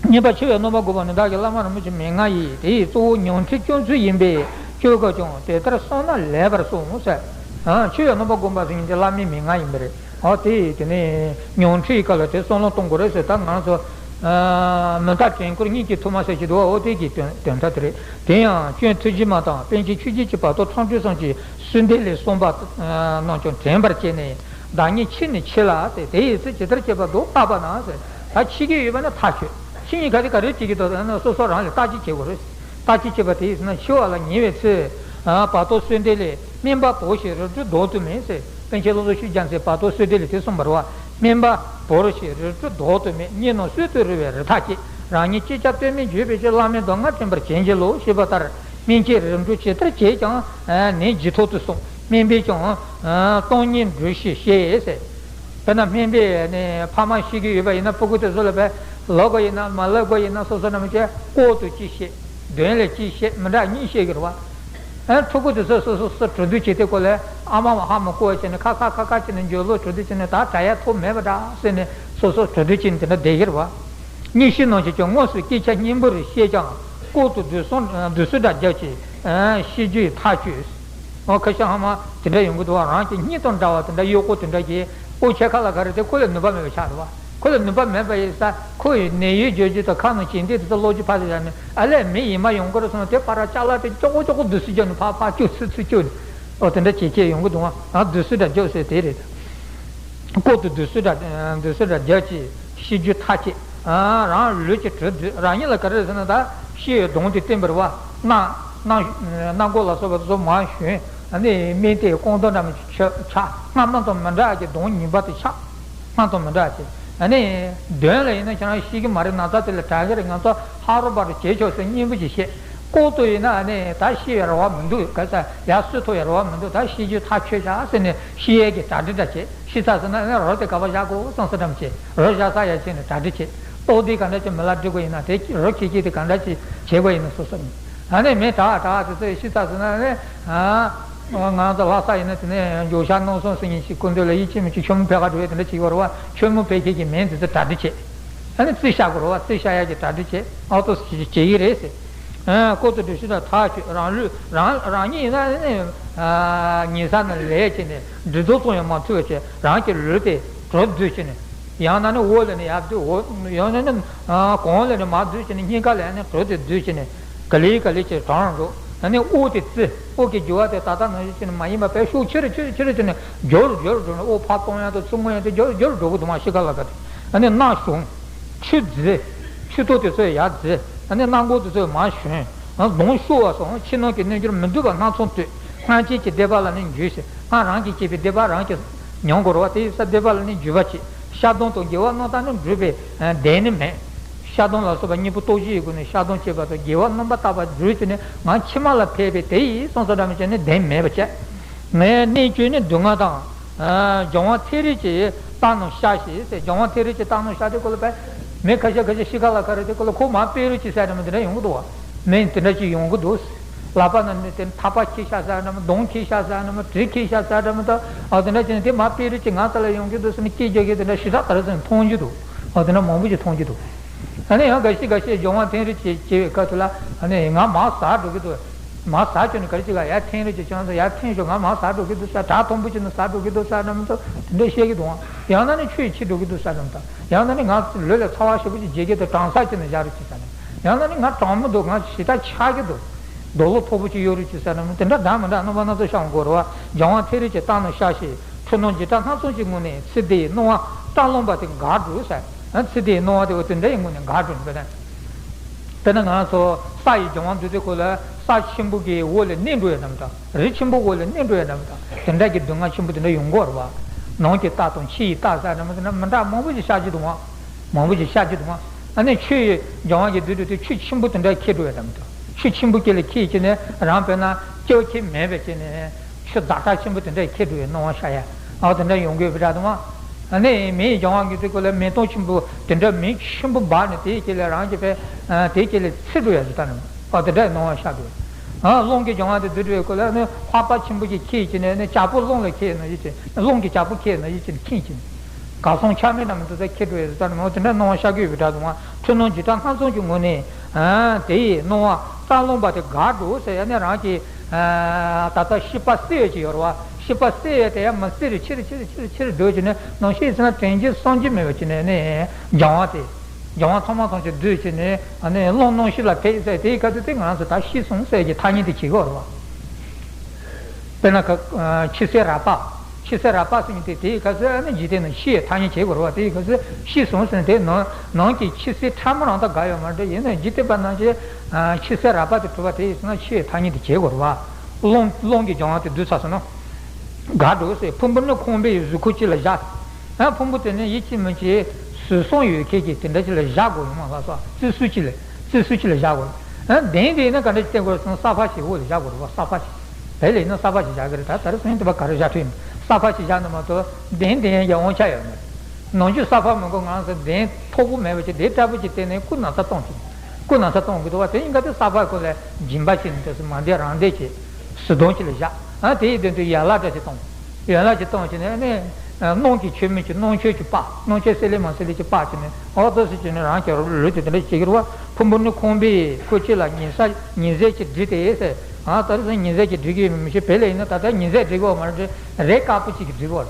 གཉིས་པ་འཆི་བའི་རྣམ་པ་བསྒོམ་པ་ནི་བདག་གི་བླ་མ་རིན་པོ་ཆེའི་མན་ངག་ཡིན། དེ་ཡི་གཙོ་བོ་ཉོན་ཁྲི་སྐྱོང་ཚུལ་ཡིན་པས་ཁྱོད་ཀྱིས་ཀྱང་དེ་ལྟར་བསམས་ན་ལེགས་པར་གསུངས་ཟེར། ཨ། འཆི་བའི་རྣམ་པ་བསྒོམ་པ་ཟེར་མཁན་དེ་བླ་མའི་མན་ངག་ཡིན་པ་རེད། ཨ། དེ་ཡི་དེ་ནས་ཉོན་ཁྲིའི་སྐབས་ལ་དེ་བསམ་བློ་གཏོང་དགོས་རེད་ཟེར། ད་ང་ཚོ་ཨ་མུ་མཐའ་དྲན་སྐུལ་གཉིས་ཀྱི་ཐུར་མ་ཟེར་གྱི་འདུག་ཨོ། དེ་གི་དོན་དོན་དག་དེ་རེད། དེ་ཡང་སྐྱོན་ཐུགས་རྗེ་མ་དང་པཎ་ཆེན་ཆོས་རྒྱལ་གྱི་བར་དུ་ཁྲོམ་ཆོས་གསུམ་གྱི་གསོལ་འདེབས་ལས་གསུངས་པ་རྣམས་ཀྱང་དྲན་པར་བྱས་ནས། བདག་ཉིད་འཆི་ནས་འཆི་ལ་ཟེར། དེ་ཡི་ཚེ་ཇི་ལྟར་བྱེད་པ་བདོག་བཏགས་པ་ན་ཟེར། ད་འཆི་གི་ཡོད་པ་ན་ཐག་ཆོད། འཆི་ཉིན་ག་དེ་ག་རེ་བྱེད་ཀྱི་འདུག་ཟེར་ན། སོ་སོ་རང་ལ་བརྟག་དཔྱད་བྱེད་དགོས་རེད། བརྟག་དཔྱད་བྱེད་པ་དེ་ཡིན་ན། འཆི་བ་ལ་ཉེ་བའི་ཚེ་བར་དོ་གསོལ་འདེབས་ལས། སྨན་པ་བོར་ཞིང་རིགས་དྲུག་བཟློག་ཏུ་མེད་ཟེར། པཎ་ཆེན་བློ་བཟང་ཤེས་རྒྱ་མཚོས་བར་དོ་གསོལ་འདེབས་ལས་དེ་གསུངས་པ་རེད་པ། སྨན་པ་བོར་ཞིང་རིགས་དྲུག་བཟློག་ཏུ་མེད། གཉིད་རྣམས་གསོལ་དུ་རུང་བའི་རི་དྭགས་སྐྱེས། རང་ཉིད་ཅི་བྱ་གཏོལ་མེད་འགྱོད་པའི་ཕྱིར། བླ་མའི་མདོ་སྔར་དྲན་པར་བྱིན་གྱིས་རློབས་ཞེས་པ་ལྟར། སྨན་དཔྱད་རིམ་གྲོ་ཇི་ལྟར་བྱས་ཀྱང་ནད་ཇེ་ཐོག་ཏུ་སོང་། སྨན་པས་ཀྱང་སྟོང་ཉིད་འགྲོས་ཤིག་ཤེས་ཟེར། དཔེར་ན་སྨན་པས་ནི་ཕ་མ་ཤི་གི་ཡོད་པ་ཡིན་ན་ཕྲུ་གུ་དེ་ཚོ་ལ་བས་ལབ་དགོས་ཡིན་ན་མ་ལབ་དགོས་ཡིན་ན་སོ་སོ་ནམ་ཅེ་ལྐོག་ཏུ་ཅིག་བཤད། དོན་ལ་ཅིག་བཤད། མི་འདྲ་གཉིས་བཤད་གི་རེད་བ། ཨ་ཕྲུ་གུ་དེ་ཚོ་སོ་སོ་སོ་གྲོས་བསྡུར་བྱེད་དུས་སྐོར་ལ་ཨ་མ་ཧ་མ་གོ་བ་བྱས་ནས་ཁ་ཁ་ཁ་ཁ་བྱས་ནས་འཇོལ་ལོ་གྲོས་བསྡུར་བྱས་ནས་ད་དྲ་ཡ་ཐོབ་མེད་པ་འདྲ་ཟེར་ནས་སོ་སོ་གྲོས་བསྡུར་བྱས་ནས་དེ་འདྲ་བསྡད་ཀྱི་རེད་བ། གཉིད་ཤི་ནང་བཞིན་གྱི་དངོས་སུ་སྐད་ཆ་སྙན་པོ་རེ་བཤད་ཀྱང་ལྐོག་ཏུ་བསྡུས་གསུང་བསྡུས་གསུང་སྒྲ་རྒྱབ་ཀྱིས་ཤི་རྒྱུའི་ཐག་གཅོད། འོ་ཁ་ཤས་ཧ་མ་དེ་འདྲ་ཡོང་གི་འདུག་བ། རང་གི་སྙིང་དང་འདྲ་བ་དེ་འདྲ་གཡོག་པོ་དེ་འདྲ་གྱིས་ཨོ་ཁྱེད་ཁ་ལ་ག་རེ་དེ་ཁོ་ལ་ནུས་པ་མེད་པ་ཆགས་འདུག་བ། ཁོ་ལ་ནུས་པ་མེད་པ་ཡིན་ས་ཁོ་ཡི་ནད་ཡོད་བརྗོད་རྒྱུ་དང་ཁ་ནང་བྱིན་དེ་དེ་ཚོ་ལོ་རྒྱུས་ཕར་ལ་ཡང་ནི་ཨ་ལས་མི་ཡིན་མ་ཡོང་གི་རེད་སོང་དེ་ཕར་ར་ཅ་ལག་དེ་ཅོག་ཅོག་བསྡུས་སུ་བརྒྱབ་ནས་ཕར་ཕར་བསྐྱུར་ཚུར་ཚུར་བསྐྱུར་ནས་ཨོ་དེ་འདྲ་བྱེད་ཁྱེད་ཡོང་གི་འདུག་བ། ཨ་བསྡུས་སུ་འདྲ་རྒྱབ་ཟེར་དེ་རེད། ལྐོག་ཏུ་བསྡུས་སུ་འདྲ་བསྡུས་སུ་འདྲ་རྒྱབ་ཀྱིས་ཤི་རྒྱུ་ཐག་བཅད། རང་ལུས་ཀྱི་གྲོས་བསྡུས། རང་ཉིད་ལ་ག་རེ་ཟེར་ན་ད་ཤི་བའི་གདོང་དེ་བསྟན་པར་བ། སྣ་སྣ་སྣ་སྒོ་ལ་སོགས་པ་དེ་ཚོ་མར་ཞོན། ཨ་ནི་སྨན་དེ་ཀོང་རྡོ་འདྲ་མི་ཆགས། སྔར་མ་དང་མི་འདྲ་གི་གདོང་ངན་པ་དེ་ཆགས། སྔར་དང་མི་འདྲ་ཅིག་ཨ་ནི་གདོན་ལ་ཡིན་ན་ཁྱེད་རང་ཤི་གི་མ་རེད། ན་ཚ་དེ་ལ་དྲག་གི་རེད། ང་ཚོ་ཧ་རོ་བ་རུ་བྱེད་ཆོག་ཟེར་སྙན་པོ་ཅིག་བཤད། ལྐོག་ཏུ་ཡིན་ན་ཨ་ནི་ད་ཤི་བའི་རེ་བ་མི་འདུག་ག་ས་ཡར་གསོད་ཐུབ་པའི་རེ་བ་མི་འདུག་ད་ཤི་རྒྱུ་ཐག་ཆོད་བཞག་ཟེར་ནས་ཤི་ཡས་ཀྱི་གྲ་སྒྲིག་འདྲ་བྱེད། ཤི་ཚར་ཟེར་ན་ཨ་ནི་རོ་དེ་ག་པར་བཞག་དགོས་བསམ་ས་འདྲ་མི་བྱེད། རོ་བཞག་ས་ཡར་བྱས་ནས་གྲ་སྒྲིག་བྱེད། ལྟོ་དེ་ག་འདྲ་ཅིག་མི་ལ་སྒྲིག་དགོས་ཡིན་ན་དེ་རོ་ཁྱེད་ཀྱིས་དེ་ག་འདྲ་ཅིག་བྱེད་དགོས་ཡིན་ན་སོ་སོ་ནི་ཨ་ནི་མི་གྲྭ་བ་གྲྭ་བ་དེ་ཚོ་ཡི་ཤི་ཚར་ཟེར་ན་ཨ་ནི་ང་ཚོ་ལྷ་ས་ཡིན་ན་དེ་ནས་འགྱོག་ཤ་གནང་སོང་ཟེར་མཁན་ཞིག་སྐུ་མདུན་ལ་ཡིད་ཆེས་མི་བྱེད། ཆོས་མོ་ཕལ་ཁ་འགྲོ་བའི་དེ་འདྲ་བྱེད་ཀྱི་ཡོད་རེད་བ། ཆོས་མོ་ཕལ་ཁྱེད་ཀྱི་མིང་དེ་ཚོ་གྲ་སྒྲིག་བྱེད། ཨ་ནི་རྩིས་བཞག་དགོས་རེད་བ། རྩིས་བཞག་ཡག་གི་གྲ་སྒྲིག་བྱེད། ཨོ་ཏོ་བྱེད་ཀྱི་རེད་ཟེར། ལྐོག་ཏུ་འགྲོ་ཤི་ད་ཐག་ཆོད། རང་ལུས་རང་རང་ཉིད་ཡིན་ན་ཨ་ནི་ཉེ་ས་ན་ལས་བྱས་ནས་འདྲི་རྩོད་ཙམ་ཡང་མ་ཐུབ་པ་བྱས། རང་གི་ལུས་དེ་གྲོ་བསྡུས་བྱས་ནས་ཡང་ན་ནི་འོག་ལ་ནི་ཡར་བསྡུས། འོག་ཡང་ན་ནི་གོང་ལ་ནི་མར་བསྡུས་བྱས་ནས་སྙིང་ག་ལ་ནི་གྲོ་དེ་བསྡུས་བྱས་ནས་ག་ལེ་ག་ལེ་བྱས་གྲང་འགྲོ། ཨ་ནི་དབུགས་དེ་བརྩི། དབུགས་ཀྱི་རྒྱུ་བ་དེ་ད་ལྟ་ནང་བཞིན་བྱས་ནས་མ་ཡིན་པ་བས་ཤུགས་ཆེ་རུ་ཆེ་རུ་ཆེ་རུ་བྱས་ནས་མགྱོགས་རུ་མགྱོགས་རུ་འགྲོ་ནས་དབུགས་ཕར་གཏོང་ཡག་དང་ཚུར་མངོན་ཡག་དེ་མགྱོགས་རུ་མགྱོགས་རུ་འགྲོ་གི་འདུག་མ་ཤི་ཁ་ལ་ཁ་དེ། ཨ་ནི་སྣ་ཞུམ། མཆུ་བརྫི། མཆུ་ཏོ་དེ་ཚོ་ཡར་བརྫི། ཨ་ནི་སྣ་སྒོ་དེ་ཚོ་མར་ཞོན། གདོང་ཤོར་བ་སོགས་ཕྱི་ནང་གི་རྣལ་འབྱོར་མི་འདུས་པ་སྣ་ཚོགས་སྟོན། སྔར་བྱས་ཀྱི་སྡིག་པ་ལ་ནི་འགྱོད་བྱེད། སྔར་རང་གིས་བྱས་པའི་སྡིག་པ་རང་གིས་མྱོང་དགོས་རེད་བ། དེ་ཡིན་ཙང་སྡིག་པ་ལ་ནི་འགྱོད་པ་བྱེད། བཤགས་སྡོམ་དང་དགེ་བ་རྣམ་དག་ནི་སྒྲུབ་པའི་བདེན་ནི་མེད། བཤགས་སྡོམ་ལ་སོགས་པ་གཉེན་པོ་སྟོབས་བཞིའི་སྒོ་ནས་བཤགས་སྡོམ་བྱེད་པ་དང་དགེ་བ་རྣམ་པར་དག་པ་སྒྲུབ་བྱས་ནས་ང་ཕྱི་མ་ལ་ཕན་པའི་དེ་ཡིས་སོང་ཙང་འདྲ་མི་བྱས་ནས་བདེན་མེད་པ་བྱས། ངའི་གནད་གཅོད་ནི་སྡུག་བསྔལ་དང་། སྦྱོང་བ་ཐེག་རིས་ཀྱི་རྟགས་རྣམས་ཤར་ཞེས་ཟེར། སྦྱོང་བ་ཐེག་རིས་ཀྱི་རྟགས་རྣམས་ཤར་དུས་སྐོར་ལ་བས། མི་ཁ་ཤས་ཁ་ཤས་ཤི་ཁ་ལ་ཁ་རེད་དེ་སྐོར་ལ་ཁོ་མ་དཔེ་རུ་ཅི་ཟེར་འདྲ་མི་དེ་འདྲ་ཡོང་གི་འདུག་བ། མི་དེ་འདྲ་ཅིག་ཡོང་གི་འདུག་ལག་པ་ན་ནི་དེ་ཐག་པ་འཁྱེར་ཤག་ཟེར་འདྲ་མི། གདོང་འཁྱེར་ཤག་ཟེར་འདྲ་མི། གྲི་འཁྱེར་ཤག་ཟེར་འདྲ་མི་འདུག་ཨ་དེ་འདྲ་ཅིག་ནི་དེ་མ་དཔེ་རུ་ཅིག་ང་ཚ་ལ་ཡོང་གི་འདུག་ཟེར་ནས་སྐད་རྒྱག་གི་དེ་འདྲ་ཞེ་དྲག་ག་རེ་ཟེར་ནས་མཐོང་རྒྱུ་འདུག་ཨ་དེ་འདྲ་མང་པོ་ཅིག་མཐོང་རྒྱུ་འདུག་ཨ་ནི་ཡང་འགའ་ཤས་འགའ་ཤས་སྦྱོང་བ་ཐེག་རིས་ཀྱི་བྱེད་པའི་སྐབས་དེ་ལ་ཨ་ནི་ང་མར་ཟག་འགྲོ་གི་འདུག་མར་ཟག་བྱས་ནས་ག་རེ་བྱེད་ག་ཡར་ཐེག་རིས་ཀྱི་བྱང་སོང་ཡར་ཐེག་ཤོག་ང་མར་ཟག་འགྲོ་གི་འདུག་ས། བྲག་མཐོན་པོ་ཅིག་ནས་ཟག་འགྲོ་གི་འདུག་ས་འདྲ་མི་འདུག་དེ་འདྲ་བཤད་ཀྱི་འདུག་ཡང་ན་ནི་ཆུ་ཡིས་འཁྱིལ་འགྲོ་གི་འདུག་ས་འདྲ་མི་འདུག་ཡང་ན་ནི་ང་ལུས་ལ་ཚ་བ་ཞེ་པོ་ཅིག་འཇིགས་ཀྱི་འདུག་གྲང་ས་ཅིག་ནས་བཞག་རོགས་གྱིས་ས་འདྲ། ཡང་ན་ནི་ང་གྲང་མི་འདུག་ང་ཞེ་དྲག་ཆགས་ཀྱི་འདུག་རྡོ་ལོ་མཐོ་པོ་ཅིག་གཡུག་རོགས་གྱིས་ས་འདྲ་མི་འདུག་དེ་འདྲ་འདྲ་མི་འདྲ་རྣམ་པ་སྣ་ཚོགས་ཤར་འོང་གི་རེད་བ། སྦྱོང་བ་ཐེག་རིས་ཀྱི་རྟགས་རྣམས་ཤར་ཞེས་འཁྲུལ་སྣང་འཇིགས་སྐྲག་སྣ་ཚོགས་ཀྱི་ངོ་ནས་ཚེ་འདིའི་སྣང་བ་སྐྲག་ལངས་པ་དེ་འགག་འགྲོ་ཟེར། ཚེ་འདིའི་སྣང་བ་དེ་འོ་དེ་འདྲ་ཡི་ངོ་ནས་འགག་འགྲོ་ནི་དཔེར་ན། དཔེར་ན་ང་ཚོ་ས་ཡི་སྦྱང་བ་འདུག་དུས་སྐབས་ལ་ས་ཆེན་པོ་གི་འོག་ལ་གནས་འགྲོ་ཡ་འདྲ་མི་འདུག་རི་ཆེན་པོ་འོག་ལ་གནས་འགྲོ་ཡ་འདྲ་མི་འདུག་དེ་འདྲ་གི་སྡུག་བསྔལ་ཆེན་པོ་དེ་འདྲ་ཡོང་གི་ཡོད་རེད་བ། ནང་གི་རྟགས་དང་ཕྱི་ཡི་རྟགས་ཟེར་འདྲ་མི་འདུག་མི་འདྲ་མང་པོ་ཞིག་ཤར་གྱི་འདུག་བ། མང་པོ་ཞིག་ཤར་གྱི་འདུག་བ། ཨ་ནི་ཆུ་ཡི་སྦྱང་བ་གི་འདུག་དུས་དེ་ཆུ་ཆེན་པོ་དེ་འདྲ་འཁྱེར་འགྲོ་ཡ་འདྲ་མི་འདུག་ཆུ་ཆེན་པོ་དཀྱིལ་ལ་འཁྱེར་བྱས་ནས་རང་དཔེར་ན་སྐྱོ་ཁྱེར་མེད་པ་བྱས་ནས། ཆུ་ཛ་དྲག་ཆེན་པོ་དེ་འདྲ་འཁྱེར་འགྲོ་བའི་སྣང་བ་ཤར་ཡ། ཨ་དེ་འདྲ་ཡོང་གི་ཡོད་པའི་སྒྲ་དུ་མ། ཨ་ནི་མེའི་སྦྱང་བ་གི་དུས་སྐབས་ལ་མེ་སྟོང་ཆེན་པོ་དེ་འདྲ་མེ་ཆེན་པོ་འབར་ནས་དེའི་དཀྱིལ་ལ་རང་གི་པའི་དེའི་དཀྱིལ་ལ་ཚིག་འགྲོ་ཡ་ཞིག་ལྟ་ནས། ཨ་དེ་འདྲའི་སྣང་བ་ཤར་འགྲོ། ཨ་རླུང་གི་སྦྱང་བ་དེ་དུས་འགྲོ་བའི་སྐབས་ལ་ནི་ཧོ་པ་ཆེན་པོ་ཞིག་འཁྱེར་བྱས་ནས་ནི་བྱ་ཕོ་རླུང་ལ་འཁྱེར་ནང་བཞིན་བྱས། རླུང་གི་བྱ་ཕོ་འཁྱེར་ནང་བཞིན་བྱས་ནས་འཁྱེར་བྱས་ནས། གར་སོང་ཆ་མེད་ན་མི་འདུག་ས་འཁྱེར་འགྲོ་ཡ་ཞིག་ལྟ་ནས། ཨ་དེ་འདྲའི་སྣང་བ་ཤར་གྱི་ཡོད་པའི་སྒྲ་དུ་མ། འཁྲུལ་སྣང་འཇིགས་སྐྲག་སྣ་ཚོགས་ཀྱི་ངོ་ནས། དེ་ཡི་སྣང་བ་སྐྲག་ལངས་པ་དེ་འགག་འགྲོ་ཟེར་ཡ་ནི་རང་གི། ད་ལྟ་ཤི་བ་སེལ་ཡས་ཅིག་ཡོད་རེད་བ། ཤི་བ་སེལ་ཡས་དེ་ཡང་མི་སེལ་རུ་ཆེ་རུ་ཆེ་རུ་ཆེ་རུ་ཆེ་རུ་འགྲོ་བྱས་ནས་ནང་བཞིན་ཟེར་ན་དྲན་རྒྱུ་བསམ་རྒྱུ་མེད་པ་བྱས་ནས་ནི་སྦྱང་བ་དེ། སྦྱང་བ་ཐོག་མ་ཐམས་ཅད་བསྡུས་བྱས་ནས་ཨ་ནི་བློ་རྣམ་ཤེས་ལ་ཕེབས་ཟེར་དེའི་སྐབས་དུ་དེ་ང་རང་ཚོ་ད་ཤི་སོང་ཟེར་གྱི་ཐ་སྙད་དེ་བྱེད་ཀྱི་ཡོད་རེད་བ། དཔེར་ན་ཁ་འཆི་སའི་རགས་པ། འཆི་སའི་རགས་པ་ཟེར་མཁན་དེ་དེའི་སྐབས་སུ་ཨ་ནི་འཇིག་རྟེན་ནང་ཤི་ཡི་ཐ་སྙད་བྱེད་དགོས་རེད་བ། དེའི་སྐབས་སུ་ཤི་སོང་ཟེར་ནས་དེ་ནང་ནང་གི་འཆི་སའི་ཕྲ་མོ་རང་ད་དགའ་ཡོད་མ་རེད། ཡིན་ནའི་འཇིག་རྟེན་པ་རྣམས་ཀྱིས་འཆི་སའི་རགས་པ་དེ་གྲུབ་པ་དེ་ཡིན་ན་ཤི་ཡི་ཐ་སྙད་དེ་བྱེད་དགོས་རེད་བ། རླུང་རླུང་གི་སྦྱང་བ་དེ་བསྡུས་ཚར་སོང་ན། དགག་འགྲོ་ཟེར། ཕུང་པོ་ནི་ཁང་པའི་གཟུགས་ཁུག་ཅིག་ལ་བཞག་ཨ་ཕུང་པོ་དེ་ནི་ཡིད་ཆེས་མི་བྱེད་ཟོལ་གསུམ་ཡོད་མཁན་གྱི་དེ་འདྲ་ཅིག་ལ་བཞག་དགོས་ཡོང་བ་ལ་སོགས་བརྩི་སྲོལ་ཅིག་ལ་བརྩི་སྲོལ་ཅིག་ལ་བཞག་དགོས། ཨ་གདན་དེ་ཡིན་ན་ག་འདྲ་ཞིག་བསྟན་དགོས་སོང་། ས་ཕག་ཞིག་འོག་ལ་བཞག་དགོས་རེད་བ། ས་ཕག་ཞིག་བལ་ལ་ཡིན་ན་ས་ཕག་ཞིག་བཞག་གི་རེད། ད་ད་རེས་སོང་དེ་བ་ག་རེ་བཞག་ཐུབ་ཡིན། ས་ཕག་ཞིག་བཞག་ན་མ་གཏོགས་གདན་དེ་ཡང་ཡང་དབང་ཆ་ཡོད་མ་རེད། ནམ་རྒྱུན་ས་ཕག་མང་པོ་ང་ཚོ་གདན་མཐོ་པོ་མེད་པ་ཅིག་དེ་ལྟ་བུ་ཅིག་བསྟན་ནས་སྐུ་ན་ཚ་གཏོང་གི། སྐུ་ན་ཚ་གཏོང་གི་འདུག་བ། དེ་ཡིན་ག་དེ་ས་ཕག་ཁོ་ལ་སྦྱིན་པ་བྱས་ནས་དེ་སུ་མ་བདེ་རང་བདེ་བྱས། སུ་དོན་ཅིག་ལ་བཞག་ཨ་དེ་ཡི་དོན་དུ་ཡན་ལག་འདྲ་ཞིག་གཏོང་། ཡན་ལག་ཅིག་གཏོང་བྱས་ནས་ཨ་ནི། སྣུམ་གྱི་མཆོད་མེ་ཅིག་སྣུམ་མཆོད་ཅིག་སྤར། སྣུམ་མཆོད་སི་ལི་མ་སི་ལི་ཅིག་སྤར་བྱས་ནས་ཨོ་ཏོ་སི་བྱས་ནས་རང་གི་ལུས་དེ་དེ་འདྲ་བྱེད་ཀྱི་རེད་བ། ཕུང་པོ་ནི་ཁོང་པའི་ཁུར་ཁྱེར་ལ་ཉི་ཟེར་ཉི་ཟེར་ཅིག་བསྒྲིལ་ཏེ་ཟེར། ཨ་ད་རེས་ཉི་ཟེར་ཅིག་བསྒྲིལ་གྱི་མི་ཤེས། བལ་ལ་ཡིན་ན་ད་ལྟ་ཉི་ཟེར་བསྒྲིལ་གྱི་ཡོད་མ་རེད། རས་དཀར་པོ་ཅིག་གིས་བསྒྲིལ་གྱི་ཡོད་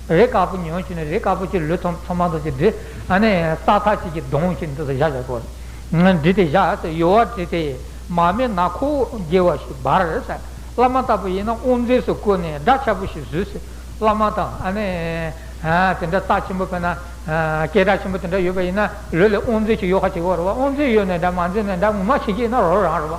རེད། རས་དཀར་པོ་ཉོས་བྱས་ནས་རས་དཀར་པོ་ཅིག་ལུས་ཐོམ་ཐོམ་མ་དང་ཅིག་བསྒྲིལ། ཨ་ནི་རྩྭ་ཐག་ཅིག་གིས་བརྡུངས་བྱས་ནས་འདི་ཚོ་བཞག་བཞག་གོ། བསྒྲིལ་ཏེ་བཞག་ཟེར། ཡོལ་བ་བསྒྲིལ་ཏེ་མར་མེ་ནག་ཁུག་བརྒྱབ་པ་ཞིག་འབར་ཟེར། བླ་མ་ལྟ་བུ་ཡིན་ན་དབང་རྫས་སུ་བཀོལ་ནས་སྒྲ་ཆེན་པོ་ཞིག་བཟོས་ཟེར། བླ་མ་དང་ཨ་ནི་དེ་འདྲ་རྩ་ཆེན་པོ་དཔེར་ན་སྐད་གྲགས་ཆེན་པོ་དེ་འདྲ་ཡོད་པ་ཡིན་ན་ལུས་ལ་དབང་རྫས་ཅིག་གཡོག་ཁ་བྱེད་དགོས་རེད་བ། དབང་རྫས་ཡོད་ནའི་འདྲ་མ་མཛད་ནའི་འདྲ་ངོ་མ་བྱེད་ཀྱི་ཡིན་ན་རོ་རང་རེད་བ།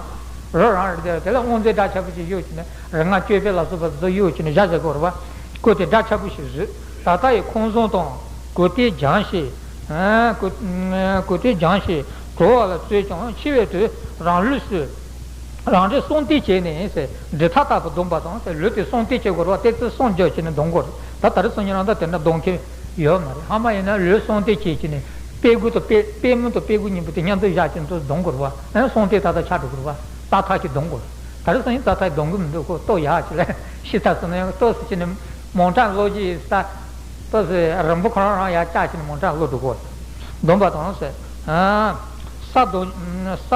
རོ་རང་རེད། དེ་དེ་ལ་དབང་རྫས་སྒྲ་ཆེན་པོ་ཅིག་གཡོག་བྱས་ནས་རིགས་ལྔ་ཅོད་པན་ལ་སོགས་པ་དེ་ཚོ་གཡོག་བྱས་ནས་བཞག་བཞག་དགོས་རེད་བ། བཀོལ་ཏེ་སྒྲ་ཆེན་པོ་ཞིག་བཟོས། ད་ལྟ་ཡི་ཁང་བཟང་དང་གོ་ཏའི་སྦྱང་ཞིག་ཨ་གོ་གོ་ཏའི་སྦྱང་ཞིག་གྲོལ་བ་ལ་རྩོད་ཀྱང་འཆི་བའི་དུས་རང་ལུས་སུ། རང་རེ་གསུམ་སྟེ་བྱས་ནས་ཟེར། འབྲི་ཐག་ལྟ་བུ་བརྡུངས་པ་དང་ཟེར། ལུས་དེ་གསུམ་སྟེ་བྱེད་དགོས་རེད་བ། སྟེ་ཚིག་གསུམ་བརྗོད་བྱས་ནས་བརྡུངས་དགོས་རེད། ད་ད་རེས་སང་ཉིན་རང་ད་དེ་འདྲ་བརྡུངས་མཁན་ཡོད་མ་རེད། ཧ་མ་ཡིན་ན་ལུས་གསུམ་སྟེ་བྱས་བྱས་ནས་དཔེ་དགུ་དང་དཔེ་དཔེ་མི་དང་དཔེ་དགུ་གཉིས་པོ་དེ་མཉམ་དུ་བཞག་བྱས་ནས་བརྡུངས་དགོས་རེད་བ། ཨ་གསུམ་སྟེ་ད་ལྟ་ཆགས་འགྲོ་དགོས་རེད་བ། རྩྭ་ཐག་གིས་བརྡུངས་དགོས་རེད། ད་རེས་སང་ཉིན་རྩྭ་ཐག་གིས་བརྡུངས་གི་མི་འདུག་ཁོ་ལྟོ་ཡག་ཅིག་ལ་ཤི་ཐག་སོང་ན་ཡང་ལྟོ་ཟེར་བྱས་ནས་མོ་ཊ་གློད་ཀྱི་ཡིན་ས། ལྟོ་ཟེར་རིང་པོ་ཁོ་རང་རང་ཡར་བཅག་བྱས་ནས་མོ་ཊ་གློད་འགྲོ་དགོས་རེད། བརྡུངས་པ་དང་ཟེར། ས་རྡོ་ས་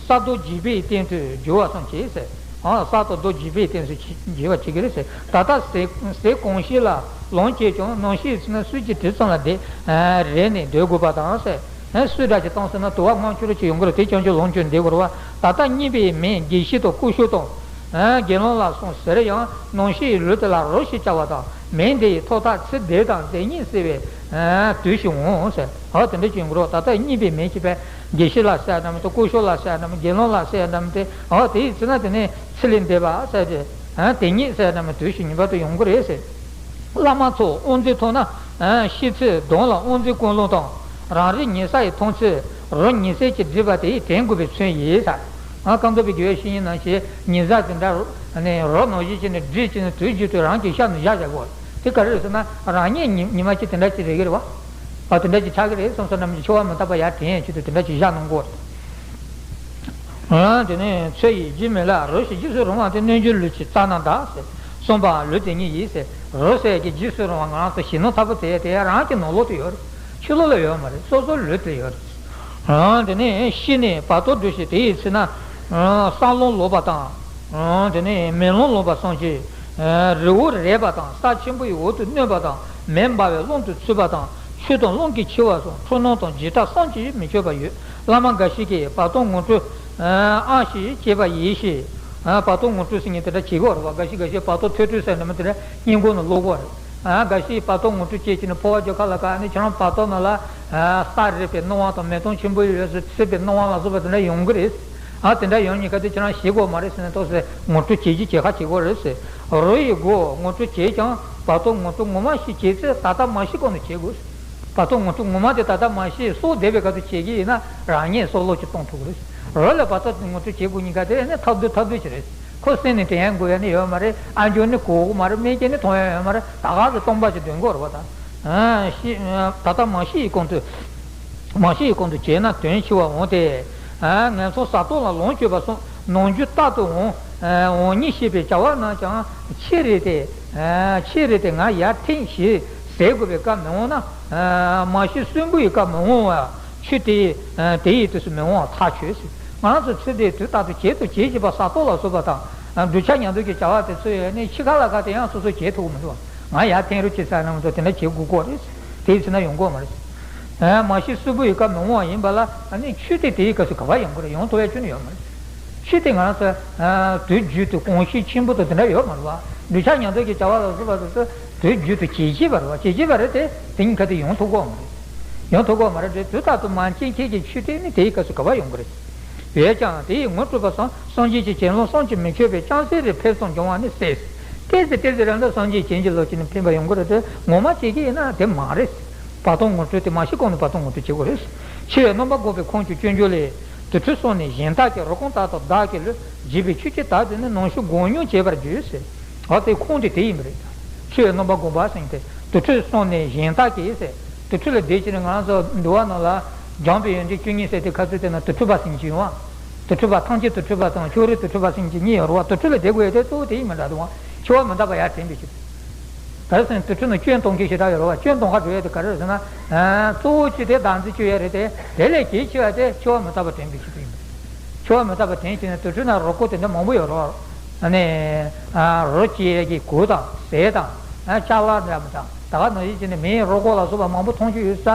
ས་རྡོ་རྗེ་པའི་སྟེང་དུ་བསྒྱུར་བ་སོགས་བྱས་ཟེར། ཨ་ས་དང་རྡོ་རྗེ་པའི་སྟེང་དུ་བྱེད་བྱེད་པ་བྱེད་ཀྱི་རེད་ཟེར། ད་ལྟ་ཟས་ཟས་གང་ཞིག་ལ་ལོངས་སྤྱད་ཀྱང་ནམ་ཤི་ཚེ་ན་སུས་ཀྱི་དུས་ཙམ་ལ་བསྡད་རེད་ནས་སྡོད་དགོས་པ་དང་ཟེར། ཨ་སུས་འདྲ་ཅིག་བཏང་ཟེར་ན་དུ་བ་ལྔ་བཅུ་རེ་ཅིག་ཡོང་གི་རེད། དེ་ཅང་ཅིག་ལོངས་སྤྱོད་བསྡད་དགོས་རེད་བ། ད་ལྟ་རྙེད་པའི་མེ་དགེ་བཤེས་དང་སྐུ་ཞབས་དང་། ཨ་དགེ་སློང་ལ་སོགས་ཟེར་ཡང་ནམ་ཤི་ཡི་ལུས་དེ་ལ་རོ་ཞེས་བྱ་བ་དང་མེ་འདི་ཡི་ཐོག་ཐག་ཚེ་འདས་དང་འདས་ཉིད་སྲིད་པའི་དུས་ཤིག་འོང་ཟེར། ཨ་དེ་འདྲ་ཅིག་ཡོང་གི་རེད། ད་ལྟ་རྙེད་པའི་མེ་ཅིག་པས། དགེ་བཤེས་ལ་ཟེར་ཡ་འདྲ་མི་འདུག་སྐུ་ཞབས་ལ་ཟེར་ཡ་འདྲ་མི་འདུག་དགེ་སློང་ལ་ཟེར་ཡ་འདྲ་མི་འདུག་ཨོ་དེ་ཡིན་ཟེར་ན་དེ་ནས་ཚེ་ལས་འདས་པ་ཟེར་ཏེ། ཨ་དེ་ཉིད་ཟེར་ཡ་འདྲ་མི་དུས་ཤིག་ངེས་པར་དུ་ཡོང་གི་རེད་ཟེར། བླ་མ་ཚོ་དབང་རྫས་ཐོབ་ན་ཨ་ཤི་ཚེ་གདོང་ལ་དབང་རྫས་བསྐུམ་ལོང་དང་རང་རིགས་ཉལ་ས་ཡི་མཐོང་ཚེ་རོ་ཉི་ཟེར་གྱིས་བསྒྲིབས་པ་དེ་ཡིས་དྲན་དགོས་པའི་ཚུལ་ཡིན་ཟེར། ཨ་ཀཾ་ཚང་པའི་དགེ་བའི་བཤེས་གཉེན་ནང་བཞིན་ཉི་ཟེར་དེ་འདྲ་ནས་རོ་ནང་བཞིན་བྱས་ནས་བསྒྲིབས་བྱས་ནས་དུས་རྒྱུན་དུ་རང་གི་ཤ་ནང་བཞག་བཞག་དགོས། དེ་ག་རེ་རེད་ཟེར་ན་རང་ཉིད་ཉི་ཉི་མ་གཅིག་དེ་འདྲ་ཅིག་རེག་གི་རེད་བ། ཨ་དེ་འདྲ་ཅིག་ཆགས་ཀྱི་རེད་བསམ་སོང་ན་འཆི་བ་མི་རྟག་པ་ཡར་དྲན་ཡས་ཆེད་དུ་དེ་འདྲ་ཅིག་བཞག་གནང་དགོས། ཨ་དེ་ནས་ཚེ་ཡི་རྗེས་མི་ལ་རོ་ཞིག་འཇིགས་སུ་རུང་བ་དེ་རྣལ་འབྱོར་ལུས་ཀྱི་རྩ་ན་གདའ་ཟེར། གསུངས་པའང་ལུས་དེ་ཉིད་ཡིན་ཟེར། རོ་ཟེར་ཡས་ཀྱི་འཇིགས་སུ་རུང་བ་ང་རང་ཚོ་ཞེད་སྣང་ཚ་པོ་དེ་དེ་རང་གི་ནང་ལོགས་དུ་ཡོད་རེད། ཕྱི་ལོགས་ལ་ཡོད་མ་རེད། སོ་སོའི་ལུས་དེ་ཡོད་རེད། ཨ་དེ་ནས་ཤི་ནས་བར་དོར་འགྲོ་ཞིང་དེ་ཡི་ཚེ་ན་ཨ་ས་རླུང་ལོག་པ་དང་། དེ་ནས་མེ་རླུང་ལོག་པ་སོགས་ཀྱིས། རི་བོ་རེག་པ་དང་ས་ཆེན་པོ་ཡི་འོག་ཏུ་གནོད་པ་དང་མེ་འབར་བའི་རླུང་དུ་ཚུད་པ་དང་ཆུ་དང་རླུང་གིས་འཆི་བ་སོགས་འཁྲུལ་སྣང་དང་འཇིགས་སྐྲག་བསམ་གྱིས་མི་ཁྱབ་པ་ཡོད། བླ་མ་འགའ་ཞིག་གིས་བར་དོ་ངོ་སྤྲོད་ཨང་ཞིག་བྱེད་པ་ཡིན་ཞེས། བར་དོ་ངོ་སྤྲོད་ཟེར་མཁན་དེ་འདྲ་བྱེད་ཀྱི་ཡོད་རེད་བ། འགའ་ཞིག་འགའ་ཞིག་བར་དོ་ཐོས་གྲོལ་ཟེར་ནས་མི་དེ་འདྲ་སྙན་ཁོང་ནང་ཀློག་གི་ཡོད་རེད། ཨ་འགའ་ཞིག་བར་དོ་ངོ་སྤྲོད་བྱེད་ཀྱི་ནི་འཕོ་བ་རྒྱག་ཁ་ལ་ཁ་ནི་ཁྱེད་རང་བར་དོ་ནང་ལ་ཨ་ས་རེག་པའི་སྣང་བ་དང་མེ་དོང་ཆེན་པོ་ཡོད་ཟེར་ཚིག་པའི་སྣང་བ་ལ་སོགས་པ་དེ་འདྲ་ཡོང་གི་རེད། ཨ་དེ་འདྲ་ཡོང་ཉེན་ཁ་དེ་ཁྱེད་རང་ཤེས་དགོས་མ་རེད་ཟེར་ནས་ཏོག་ཙམ་ངོ་སྤྲོད་བྱེད་ཀྱི་བྱེད་ཁ་བྱེད་དགོས་རེད་ཟེར། རོ་ཡི་སྒོ་ངོ་སྤྲོད་བྱེད་ཀྱང་བར་དོ་ངོ་སྤྲོད་ངོ་མ་ཞིག་བྱེད་ཚེ་ད་ལྟ་མ་ཤི་གོང་དུ་བྱེད་དགོས་ཟེར། བར་དོ་ངོ་སྤྲོད་ངོ་མ་དེ་ད་ལྟ་མ་ཤི་སྲོག་བསྡད་པའི་སྐབས་སུ་བྱེད་ཀྱི་ཡིན་ན་རང་ཉིད་སྲོག་ལོག་ཅིག་གཏོང་ཐུབ་ཀྱི་རེད་ཟེར། རོ་ལ་བར་དོ་ངོ་སྤྲོད་བྱེད་དགོས་ཉེན་ཁ་དེ་ནི་ཐབས་སྡུག་ཐབས་སྡུག་ཅིག་རེད་ཟེར། ཁོ་སེམས་ནས་དྲན་ཡ་དགོས་ཡ་ནི་ཡོད་མ་རེད། ཨ་འཇོན་ནི་གོ་གི་མ་རེད། སྨན་དཀྱིལ་ནི་མཐོང་ཡ་ཡོད་མ་རེད། ད་ག་ཟེ་སྟོང་པ་ཅིག་འདོན་དགོས་རེད་བ། ད་ཨ་ཤི་ད་ལྟ་མ་ཤི་ཡི་གོང་དུ། མ་ཤི་ཡི་གོང་དུ་བྱས་ན་དོན་འཆི་བ་འོང་སྟེ། ཨ་ངན་སོང་ས་སྟོང་ལ་ལོངས་སྤྱོད་པ་སོགས་ནམ་རྒྱུན་རྟག་ཏུ་འོང་། འོང་ཉེན་ཤེས་པའི་བྱ་བ་རྣམས་ཀྱང་ཆེ་རེ་སྟེ། ཆེ་རེ་སྟེ་ང་ཡར་ཐེངས་ཤིག་ཟད་དགོས་པའི་སྐབས་མི་འོང་ན། མ་ཤི་གསོན་པོ་ཡི་སྐབས་མི་འོང་བ། ཆུ་དེ་དེ་ཡི་དུས་སུ་མི་འོང་བ་ཐག་ཆོད་ཟེར། ང་རང་ཚོ་ཚེ་འདིའི་དུས་རྟག་ཏུ་བྱེད་དང་བྱེད་བཞིན་པ་ས་སྟོང་ལ་སོགས་པ་དང་། གདུལ་བྱ་ཉམས་རྟོགས་ཀྱི་བྱ་བ་དེ་ཚོ་ཡོད་ནས་འཆི་ཁ་ལ་ཁ་དེ་ཡང་སོ་སོ་བྱེད་ཐུབ་ཀྱི་མི་འདུག་ང་ཡར་འཐེན་རོགས་བྱེད་ཟེར་ན་མ་གཏོགས་དེ་འདྲ་བྱེད་དགོས་ཀྱི་རེད། དེའི་ཚེ་ན་ཡོང་གི་ཡོད་མ་རེད། མ་ཤི་གསོན་པོ་ཡི་སྐབས་མི་འོང་བ་ཡིན་པ་ལ་ཨ་ནི་ཆུ་དེ་དེའི་སྐབས་སུ་ག་པར་ཡོང་གི་རེད། ཡོང་ཐུབ་ཡ་ཁྱོན་ནས་ཡོད་མ་རེད། ཆུ་དེ་ང་རང་ཚོ་དུས་རྒྱུན་དུ་གོམས་གཤིས་ཆེན་པོ་དང་དེ་འདྲ་ཡོད་མ་རེད་བ། གདུལ་བྱ་ཉམས་རྟོགས་ཀྱི་བྱ་བ་ལ་སོགས་པ་དེ་ཚོ་དུས་རྒྱུན་དུ་བྱེད་ཀྱི་ཡོད་རེད་བ། བྱེད་ཀྱི་ཡོད་རེད་དེ་དེ་གཉིས་ཀ་དེ་ཡོང་ཐུབ་ཀྱི་ཡོད་མ་རེད། ཡོང་ཐུབ་ཀྱི་ཡོད་མ་རེད་དེ་དུས་རྟག་ཏུ་མ་སྐྱེས་མཁན་གྱི་ཆུ་དེ་ནི་དེའི་སྐབས་སུ་ག་པར་ཡོང་གི་རེད། ཡོད་ཀྱང་དེ་ཡི་ངོ་སྤྲོད་པ་སང་སངས་རྒྱས་ཀྱི་གྱེན་ལོག་བསམ་གྱིས་མི་ཁྱབ་པའི་ལྕམ་སྲས་རེ་ཕེབས་སོང་འབྱུང་བ་ནི་གསལ། ཏོག་ཙམ་ཏོག་ཙམ་རེ་འདྲ་སངས་རྒྱས་གྱེན་གྱི་ལོག་བྱས་ནས་ཕེབས་པ་ཡོང་གི་རེད་དེ་ངོ་མ་བྱེད་ཀྱི་ཡིན་ན་དེ་མ་རེད། བར་དོ་ངོ་སྤྲོད་དེ་མ་ཤི་གོང་ནས་བར་དོ་ངོ་སྤྲོད་བྱེད་དགོས་རེད། འཆི་བའི་རྣམ་པ་འགོག་པའི་ཁུངས་ཀྱི་སྤྱོད་འཇུག་ལས། དུར་ཁྲོད་སོང་ནས་གཞན་དག་གིས། རོ་ཀོན་དག་དང་བདག་གི་ལུས། བགྱིས་པའི་ཆོས་ཀྱི་དག་དེ་ནི། ནམ་ཞིག་དགོས་མྱོང་བྱེད་པར་འགྱུར་ཟེར། འོ་དེ་ཁུངས་དེ་དེ་ཡིན་པ་རེད། ཆོས་རྣམ་པ་སྒོམ་པ་ཟེར་དེ། དུར་ཁྲོད་སོང་ནས་གཞན་དག་གིས་ཟེར། དུར་ཁྲོད་ལ་བསྡད་ཀྱི་ནས། ང་རང་ཚོ་འདུལ་བ་ནང་ལ་འཇམ་དཔལ་ཡོན་ཏན་བཅུ་གཉིས་ཟེར་དེ་ཁ་ཚུད་དེ་ན་དུར་ཁྲོད་པ་ཟེར་གྱི་ཡོད་པ། དུར་ཁྲོད་པ་ཐམས་ཅད་དུར་ཁྲོད་པ་དང་ཕྱོགས་རིས་དུར་ཁྲོད་པ་ཟེར་གྱི་གཉིས་ཡོད་རེད་པ། དུར་ཁྲོད་ལ་བསྡད་དགོས་ཡ་དེ་གཙོ་བོ་དེ་ཡིན་པ་འདྲ་འདུག་པ། འཆི་བ་མི་རྟག་པ་ཡར་དྲན་པའི་ཕྱིར། ག་རེ་ཟེར་ན་དུར་ཁྲོད་ནང་སྐྱོན་གཏོང་མཁན་ཞེ་དྲག་ཡོད་རེད་པ། སྐྱོན་གཏོང་ག་འགྲོ་ཡ་དེ་ག་རེ་རེད་ཟེར་ན། གཙོ་བོ་གཅིག་དེ་བདག་འཛིན་བཅོས་ཡ་རེད་དེ། དེ་ལས་གལ་ཆེ་བ་དེ་འཆི་བ་མི་རྟག་པ་དྲན་པའི་ཕྱིར་དུ་ཡིན་པ། འཆི་བ་མི་རྟག་པ་དྲན་བྱས་ནས་དུར་ཁྲོད་ན་རོ་ཀོན་དེ་འདྲ་མང་པོ་ཡོད་རེད་པ། ཨ་ནི། རོ་བཅད་ཀྱི་གོས་དང་ཟས་དང་། ཅ་ལག་འདྲ་མི་དང་། ད་ག་ནང་བཞིན་བྱས་ནས་མིའི་རོ་ཀོན་ལ་སོགས་པ་མང་པོ་མཐོང་རྒྱུ་ཡོད་ས།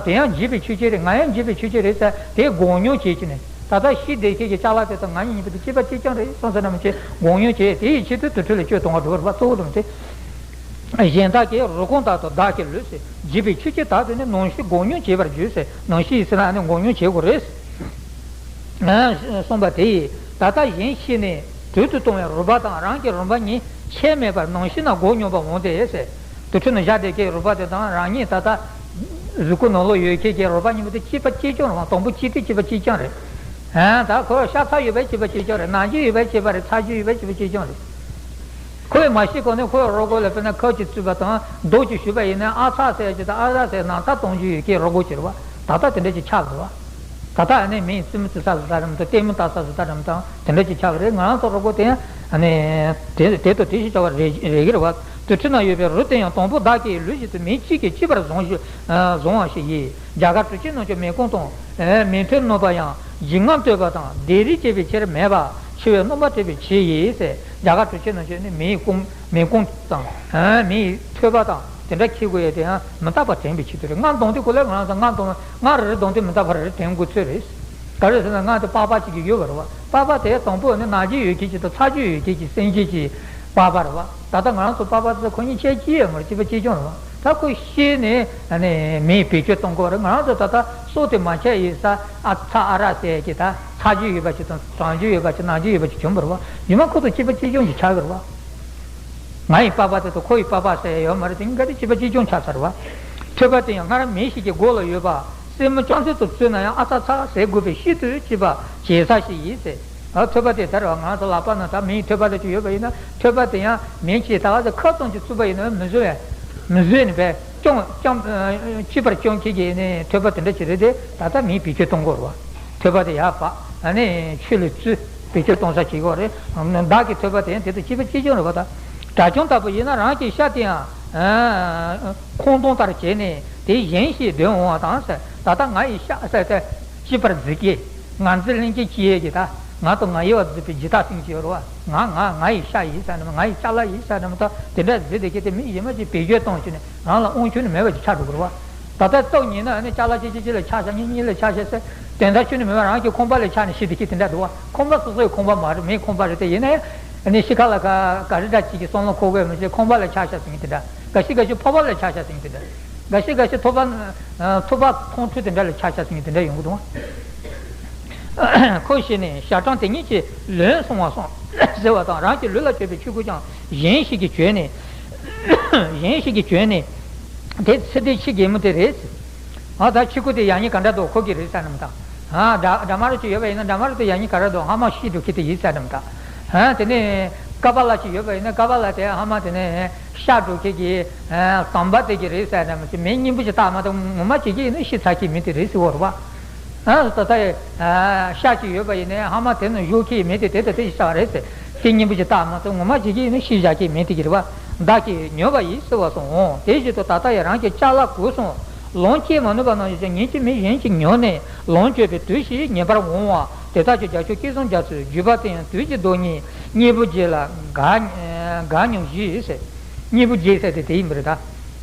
དེ་ཡང་བགྱིས་པའི་ཆོས་ཅན་རེད། ང་ཡང་བགྱིས་པའི་ཆོས་ཅན་རེད་ཟེར་དེ་དགོས་མྱོང་བྱེད་ཀྱི་ནས། ད་ལྟ་ཤི་བསྡད་མཁན་གྱི་ཅ་ལག་དེ་དང་ང་གཉིས་གཉིས་པོ་དེ་གཅིག་པ་གཅིག་རྐྱང་རེད་བསམ་ས་འདྲ་མི་བྱེད། དགོས་མྱོང་བྱེད། དེ་ཡི་ཆེད་དུ་དུར་ཁྲོད་ལ་སྐྱོན་གཏོང་ག་འགྲོ་བ་རེད་པ། གཙོ་བོ་དེ་མི་བྱེད། གཞན་དག་གིས། རོ་ཀོན་དག་དང་བདག་གི་ལུས་ཟེར། བགྱིས་པའི་ཆོས་ཀྱི་དག་དེ་ནི། ནམ་ཞིག་དགོས་མྱོང་བྱེད་པར་འགྱུར་ཟེར། ནམ་ཞིག་ཡིན་ཟེར་ན་ནི་དགོས་མྱོང་བྱེད་དགོས་རེད། གསུངས་པ་དེ་ཡིས། ད་ལྟ་གཞན་ཤི་ནས་དུར་དུ་གཏོང་བའི་རུས་པ་དང་རང་གི་རུས་པ་གཉིས་ཁྱད་མེད་པར་ནམ་ཤི་ན་དགོས་མྱོང་བར་འོང་སྟེ་ཟེར། དུར་ཁྲོད་ན་བཞག་བསྡད་མཁན་རུས་པ་དེ་དང་རང་ཉིད་ད་ལྟ་གཟུགས་པོ་ནང་ལོགས་ཡོད་མཁན་གྱི་རུས་པ་གཉིས་པོ་དེ་གཅིག་པ་གཅིག་རྐྱང་རེད་པ། དང་པོ་གཅིག་དེ་གཅིག་པ་གཅིག་རྐྱང་རེད། ཨ། ད་ཁོ་ཤ་ཚ་ཡོད་པའི་གཅིག་པ་གཅིག་རྐྱང་རེད། ནང་རྒྱུ་ཡོད་པའི་གཅིག་པ་རེད། ཚ་རྒྱུ་ཡོད་པའི་གཅིག་པ་གཅིག་རྐྱང་རེད། ཁོས་མ་ཤི་གོང་ནས་ཁོའི་རོ་ཀོན་ལ་དཔེར་ན་ཁབ་ཅིག་བཙུགས་པ་དང་རྡོ་ཅིག་གཞུས་པ་ཡིན་ན། ཨ་ཚ་ཟེར་གྱི་དང་ཨ་ར་ཟེར་ནང་ཐག་གཏོང་རྒྱུ་ཡོད་མཁན་རོ་ཀོན་ཅིག་རེད་པ། ད་ལྟ་དེ་འདྲ་ཅིག་ཆགས་འདུག་པ། ད་ལྟ་ཨ་ནི་མིའི་རྩེད་མོ་རྩེ་ས་བཟོ་ལྟ་འདྲ་མི་འདུག་ལྟད་མོ་ལྟ་ས་བཟོ་ལྟ་འདྲ་མི་འདུག་དེ་འདྲ་ཅིག་ཆགས་པ་རེད། ང་རང་ཚོ་རོ་ཀོན་དེ་ཡང་ཨ་ནི་དེ་དེ་དང་དེ་བཞིན་བྱ་བ་རེ་རེ་གི་རེད་པ། དུར་ཁྲོད་ན་ཡོད་པའི་རུས་དེ་ཡང་དང་པོ་བདག་གི་ལུས་བཞིན་དུ་མི་གཅིག་གིས་གཅིག་པར་བཟུང་ཞིང་བཟུང་བ་ཞིག་ཡིན། རྒྱ་གར་གྲུབ་ཆེན་རྣམས་ཀྱིས་མེ་ཁུང་དང་། མེ་ཐོན་གནོད་པ་ཡང་། བྱིང་རྔམ་བསྟོད་པ་དང་། སྡིག་རིས་བྱེད་པའི་ཕྱིར་མེད་པ། འཆི་བའི་རྣམ་པར་བསྟོད་པའི་ཕྱིར་ཡིན་ཟེར། རྒྱ་གར་གྲུབ་ཆེན་རྣམས་ཀྱིས་ནི་མེའི་ཁུང་མེ་ཁུང་དང་། མེའི་ཐོད་པ་དང་དེ་འདྲ་འཁྱེར་དགོས་ཡས་དེ་ཡང་མི་རྟག་པ་དྲན་པའི་ཆེད་དུ་རེད། རྔ་བརྡུངས་དུས་སྐབས་ལ་ང་རང་ཚོ་རྔ་བརྡུངས། རྔ་རེ་རེ་བརྡུངས་དུས་མི་རྟག་པ་རེ་རེ་དྲན་དགོས་ཚོད་རེད། ག་རེ་ཟེར་ན་རྔ་དེ་པགས་པ་གཅིག་གི་ཡོད་པ་རེད་པ། པགས་པ་དེ་དང་པོ་ནི་ན་རྒྱུ་ཡོད་མཁན་གཅིག་དང་ཚ་རྒྱུ་ཡོད་མཁན་གཅིག་སེམས་ཅན་གྱི་པགས་པ་རེད་པ། ད་ལྟ་ང་རང་ཚོ་པགས་པ་དེ་ཁོ་གཉིས་ཆ་གཅིག་ཡོད་མ་རེད། གཅིག་པ་གཅིག་རྐྱང་རེད་པ། ད་ཁོ་ཤི་ནས་ཨ་ནི་མེས་བེད་སྤྱོད་གཏོང་དགོས་པ་རེད། ང་རང་ཚོ་ད་ལྟ་སྲོག་དེ་མ་ཆད་ཡིན་ས་ཨ་ཚ་ཨ་ར་ཟེར་གྱི་ད་ཚ་རྒྱུ་ཡོད་པ་ཅིག་དང་གྲང་རྒྱུ་ཡོད་པ་ཅིག་ན་རྒྱུ་ཡོད་པ་ཅིག་བྱུང་བ་རེད་པ། རྗེས་མ་ཁོ་ཚོ་གཅིག་པ་གཅིག་རྐྱང་ཅིག་ཆགས་ཀྱི་རེད་པ། ང་ཡི་པགས་པ་དེ་དང་ཁོ་ཡི་པགས་པ་ཟེར་ཡ་ཡོད་མ་རེད། དེ་གཉིས་ཀ་དེ་གཅིག་པ་གཅིག་རྐྱང་ཆགས་ཚར་བ། ཐོད་པ་དེ་ཡང་སྔར་མི་ཞིག་གི་མགོ་ལ་ཡོད་པ། སེན་མོ་རྐྱང་སེན་དུ་བཙུགས་ན་ཡང་ཨ་ཚ་ཚ་ཟེར་དགོས་པའི་ཤིན་ཏུ་ལྕི་བ་བྱེད་ས་ཞིག་ཡིན་ཟེར། ཨ། ཐོད་པ་དེ་ད་རེད་པ། ང་ཚོ་ལག་པ་ན་ད་མིའི་ཐོད་པ་དེ་ཅིག་ཡོད་པ་ཡིན་ན། ཐོད་པ་དེ་ཡང་མི་གཅིག་ད་ག་ཚོད་ཁ་ཙམ་ཅིག་བཙུགས་པ་ཡིན་ན་མི་བཟོད་པས། མི་བཟོད་ནས་པས་ཅུང་ཅུང་ལྕི་བར་ཅུང་ཁྱེད་ཀྱི་ནི་ཐོད་པ་དེ་འདྲ་ཅིག་རེད་དེ། ད་ལྟ་མིས་བེད་སྤྱོད་གཏོང་དགོས་རེད་པ། ཐོད་པ་དེ་ཡར་བབས། ཨ་ནི་ཆུ་ལ་བཙོས། བེད་སྤྱོད་གཏོང་ས་བྱེད་དགོས་རེད། བདག་གི་ཐོད་པ་དེ་ཡང་དེ་དང་གཅིག་པ་གཅིག་རྐྱང་རེད་པ། ད་དགྲ་བཅོམ་ལྟ་བུ་ཡིན་ན་རང་གི་ཤ་དེ་ཡང་ཁོང་སྟོང་ལྟར་བྱས་ནས་དེ་གཞན་ཞིག་འདོན་འོང་བ་དང་ཟེར། ད་ལྟ་ང་ཡི་ཤ་ཟེར་ཏེ་གཅིག་པར་འཛིན་གྱི། ང་འཛིན་ལྷན་སྐྱེས་སྐྱེ་ཡས་ཀྱི་ད་ང་དང་ང་ཡི་བ་འཛིན་པའི་འཇིག་ལྟ་སེམས་ཅན་ཡོད་རེད་པ། ང་ང་ང་ཡི་ཤ་ཡིན་ཟེར་ནས། ང་ཡི་ཅ་ལག་ཡིན་ཟེར་ནས། ད་དེ་འདྲ་འཛིན་བསྡད་མཁན་དེ་མི་ཡིན་མ་ཅིག་བེད་སྤྱོད་གཏོང་བྱས་ནས་རང་ལ་དབང་ཆ་ནི་མེད་པ་ཅིག་ཆགས་འགྲོ་གི་རེད་པ། ད་ལྟ་སྟོབས་ཉིད་ན་ཨ་ནི་ཅ་ལག་གཅིག་གཅིག་གཅིག་ལ་ཆགས་ཤག་གཉིས་གཉིས་ལ་ཆགས་ཤག་ཟེར། དོན་དག་ཁྱོན་ནས་མེད་པ། རང་གི་ཁང་པ་ལ་ཆགས་ནས་ཤི་བསྡད་མཁན་དེ་འདྲ་འདུག་པ། ཁང་པ་སོ་སོའི་ཁང་པ་མ་རེད། མིའི་ཁང་པ་རེད་དེ། ཡིན་ན་ཡང་ཨ་ནི་ཤི་ཁ་ལ་ག་ག་རེ་འདྲ་ཅིག་གི་བསམ་བློ་འཁོར་གི་ཡོད་མ་རེད། ཁང་པ་ལ་ཆགས་ཤག་ཟེར་མཁན་དེ་འདྲ། འགའ་ཤས་འགའ་ཤས་ཕོར་པ་ལ་ཆགས་ཤག་ཟེར་མཁན་དེ་འདྲ། འགའ་ཤས་འགའ་ཤས་ཐོག་པ། ཐོག་པ་ཐང་ཕྲུག་དེ་འདྲ་ལ་ཆགས་ཤག་ཟེར་མཁན་དེ་འདྲ་ཡོང་གི་འདུག་པ། ཁོ་ཤི་ནས་ཞག་གྲངས་དེ་ཉིད་ཀྱིས་ལོན་སོང་བ་སོང་ཟེར་བ་དང་། རང་གི་ལུས་ལ་བཅོས་པའི་ཆོས་གོས་ཀྱང་གཞན་ཞིག་གིས་གྱོན་ནས། གཞན་ཞིག་གིས་གྱོན་ནས། དེ་ཚེ་འདིའི་ཁྱི་རྒན་མོ་དེ་རེད། ཨ། ད་ཁྱི་གུ་དེ་ཡག་ཉེས་ག་འདྲ་འདུག་ཁོ་གི་རེད་ཟེར་ནམ་ད། ཨ། དགྲ་དགྲ་དམར་ཅིག་ཡོད་པ་ཡིན་ན་དགྲ་དམར་དེ་ཡག་ཉེས་ག་རེ་འདུག་ཧ་མ་ཤི་འགྲོ་ཁྱི་དེ་ཡིན་ཟེར་ནམ་ད། ཨ། དེ་ནས་ཀ་པ་ལ་ཅིག་ཡོད་པ་ཡིན་ན་ཀ་པ་ལ་དེ་ཧ་མ་དེ་ནས་ཤི་འགྲོ་ཁྱི་གི་ཟམ་པ་དེ་གི་རེད་ཟེར་ནམ་ཅིག་མི་སྙིང་པོ་ཅིག་བཏགས་མ་གཏོགས་ངོ་མ་བྱེད་ཀྱི་ཡིན་ན་ཤི་ཚར་ཁྱི་མི་དེ་རེད་ཟེར་བ་རེད་པ། ཨ། ད་ལྟ་ཤ་ཅིག་ཡོད་པ་ཡིན་ནའི་ཧ་མ་དེ་ནང་བཞུགས་ཀྱི་མི་དེ་དེ་ལྟ་དེ་ཤ་རེད་ཟེར། དེ་སྙིང་པོ་ཅིག་བཏགས་མ་གཏོགས་ངོ་མ་བྱེད་ཀྱི་ཡིན་ན་ཤི་བཞག་ཀྱི་མི་དེ་གི་རེད་པ། བདག་གིས་ཉོས་པ་ཡིས་ཟེར་བ་སོང་། དེ་བཞིན་དུ་ད་ལྟ་ཡང་རང་གི་ཅ་ལག་གོས་སོགས་ལོངས་སྤྱད་མ་ནུས་པ་ནང་བཞིན་ཉིད་ཀྱིས་མི་གཞན་གྱིས་ཉོས་ནས་ལོངས་སྤྱོད་པའི་དུས་ཤིག་ངེས་པར་འོང་བ། དེ་ལྟར་ཀྱང་བརྒྱ་ཕྱོགས་བསྐལ་བཟང་རྒྱ་མཚོའི་བརྒྱུད་པ་དེ་ཡང་དུས་ཀྱི་བདག་ཉིད་གཉེན་པོ་བརྒྱད་ལ་དགའ་དགའ་སྙམ་བཞི་ཟེར། གཉེན་པོ་བརྒྱད་ཟེར་དེ་དེ་ཡིན་པ་རེད་ད།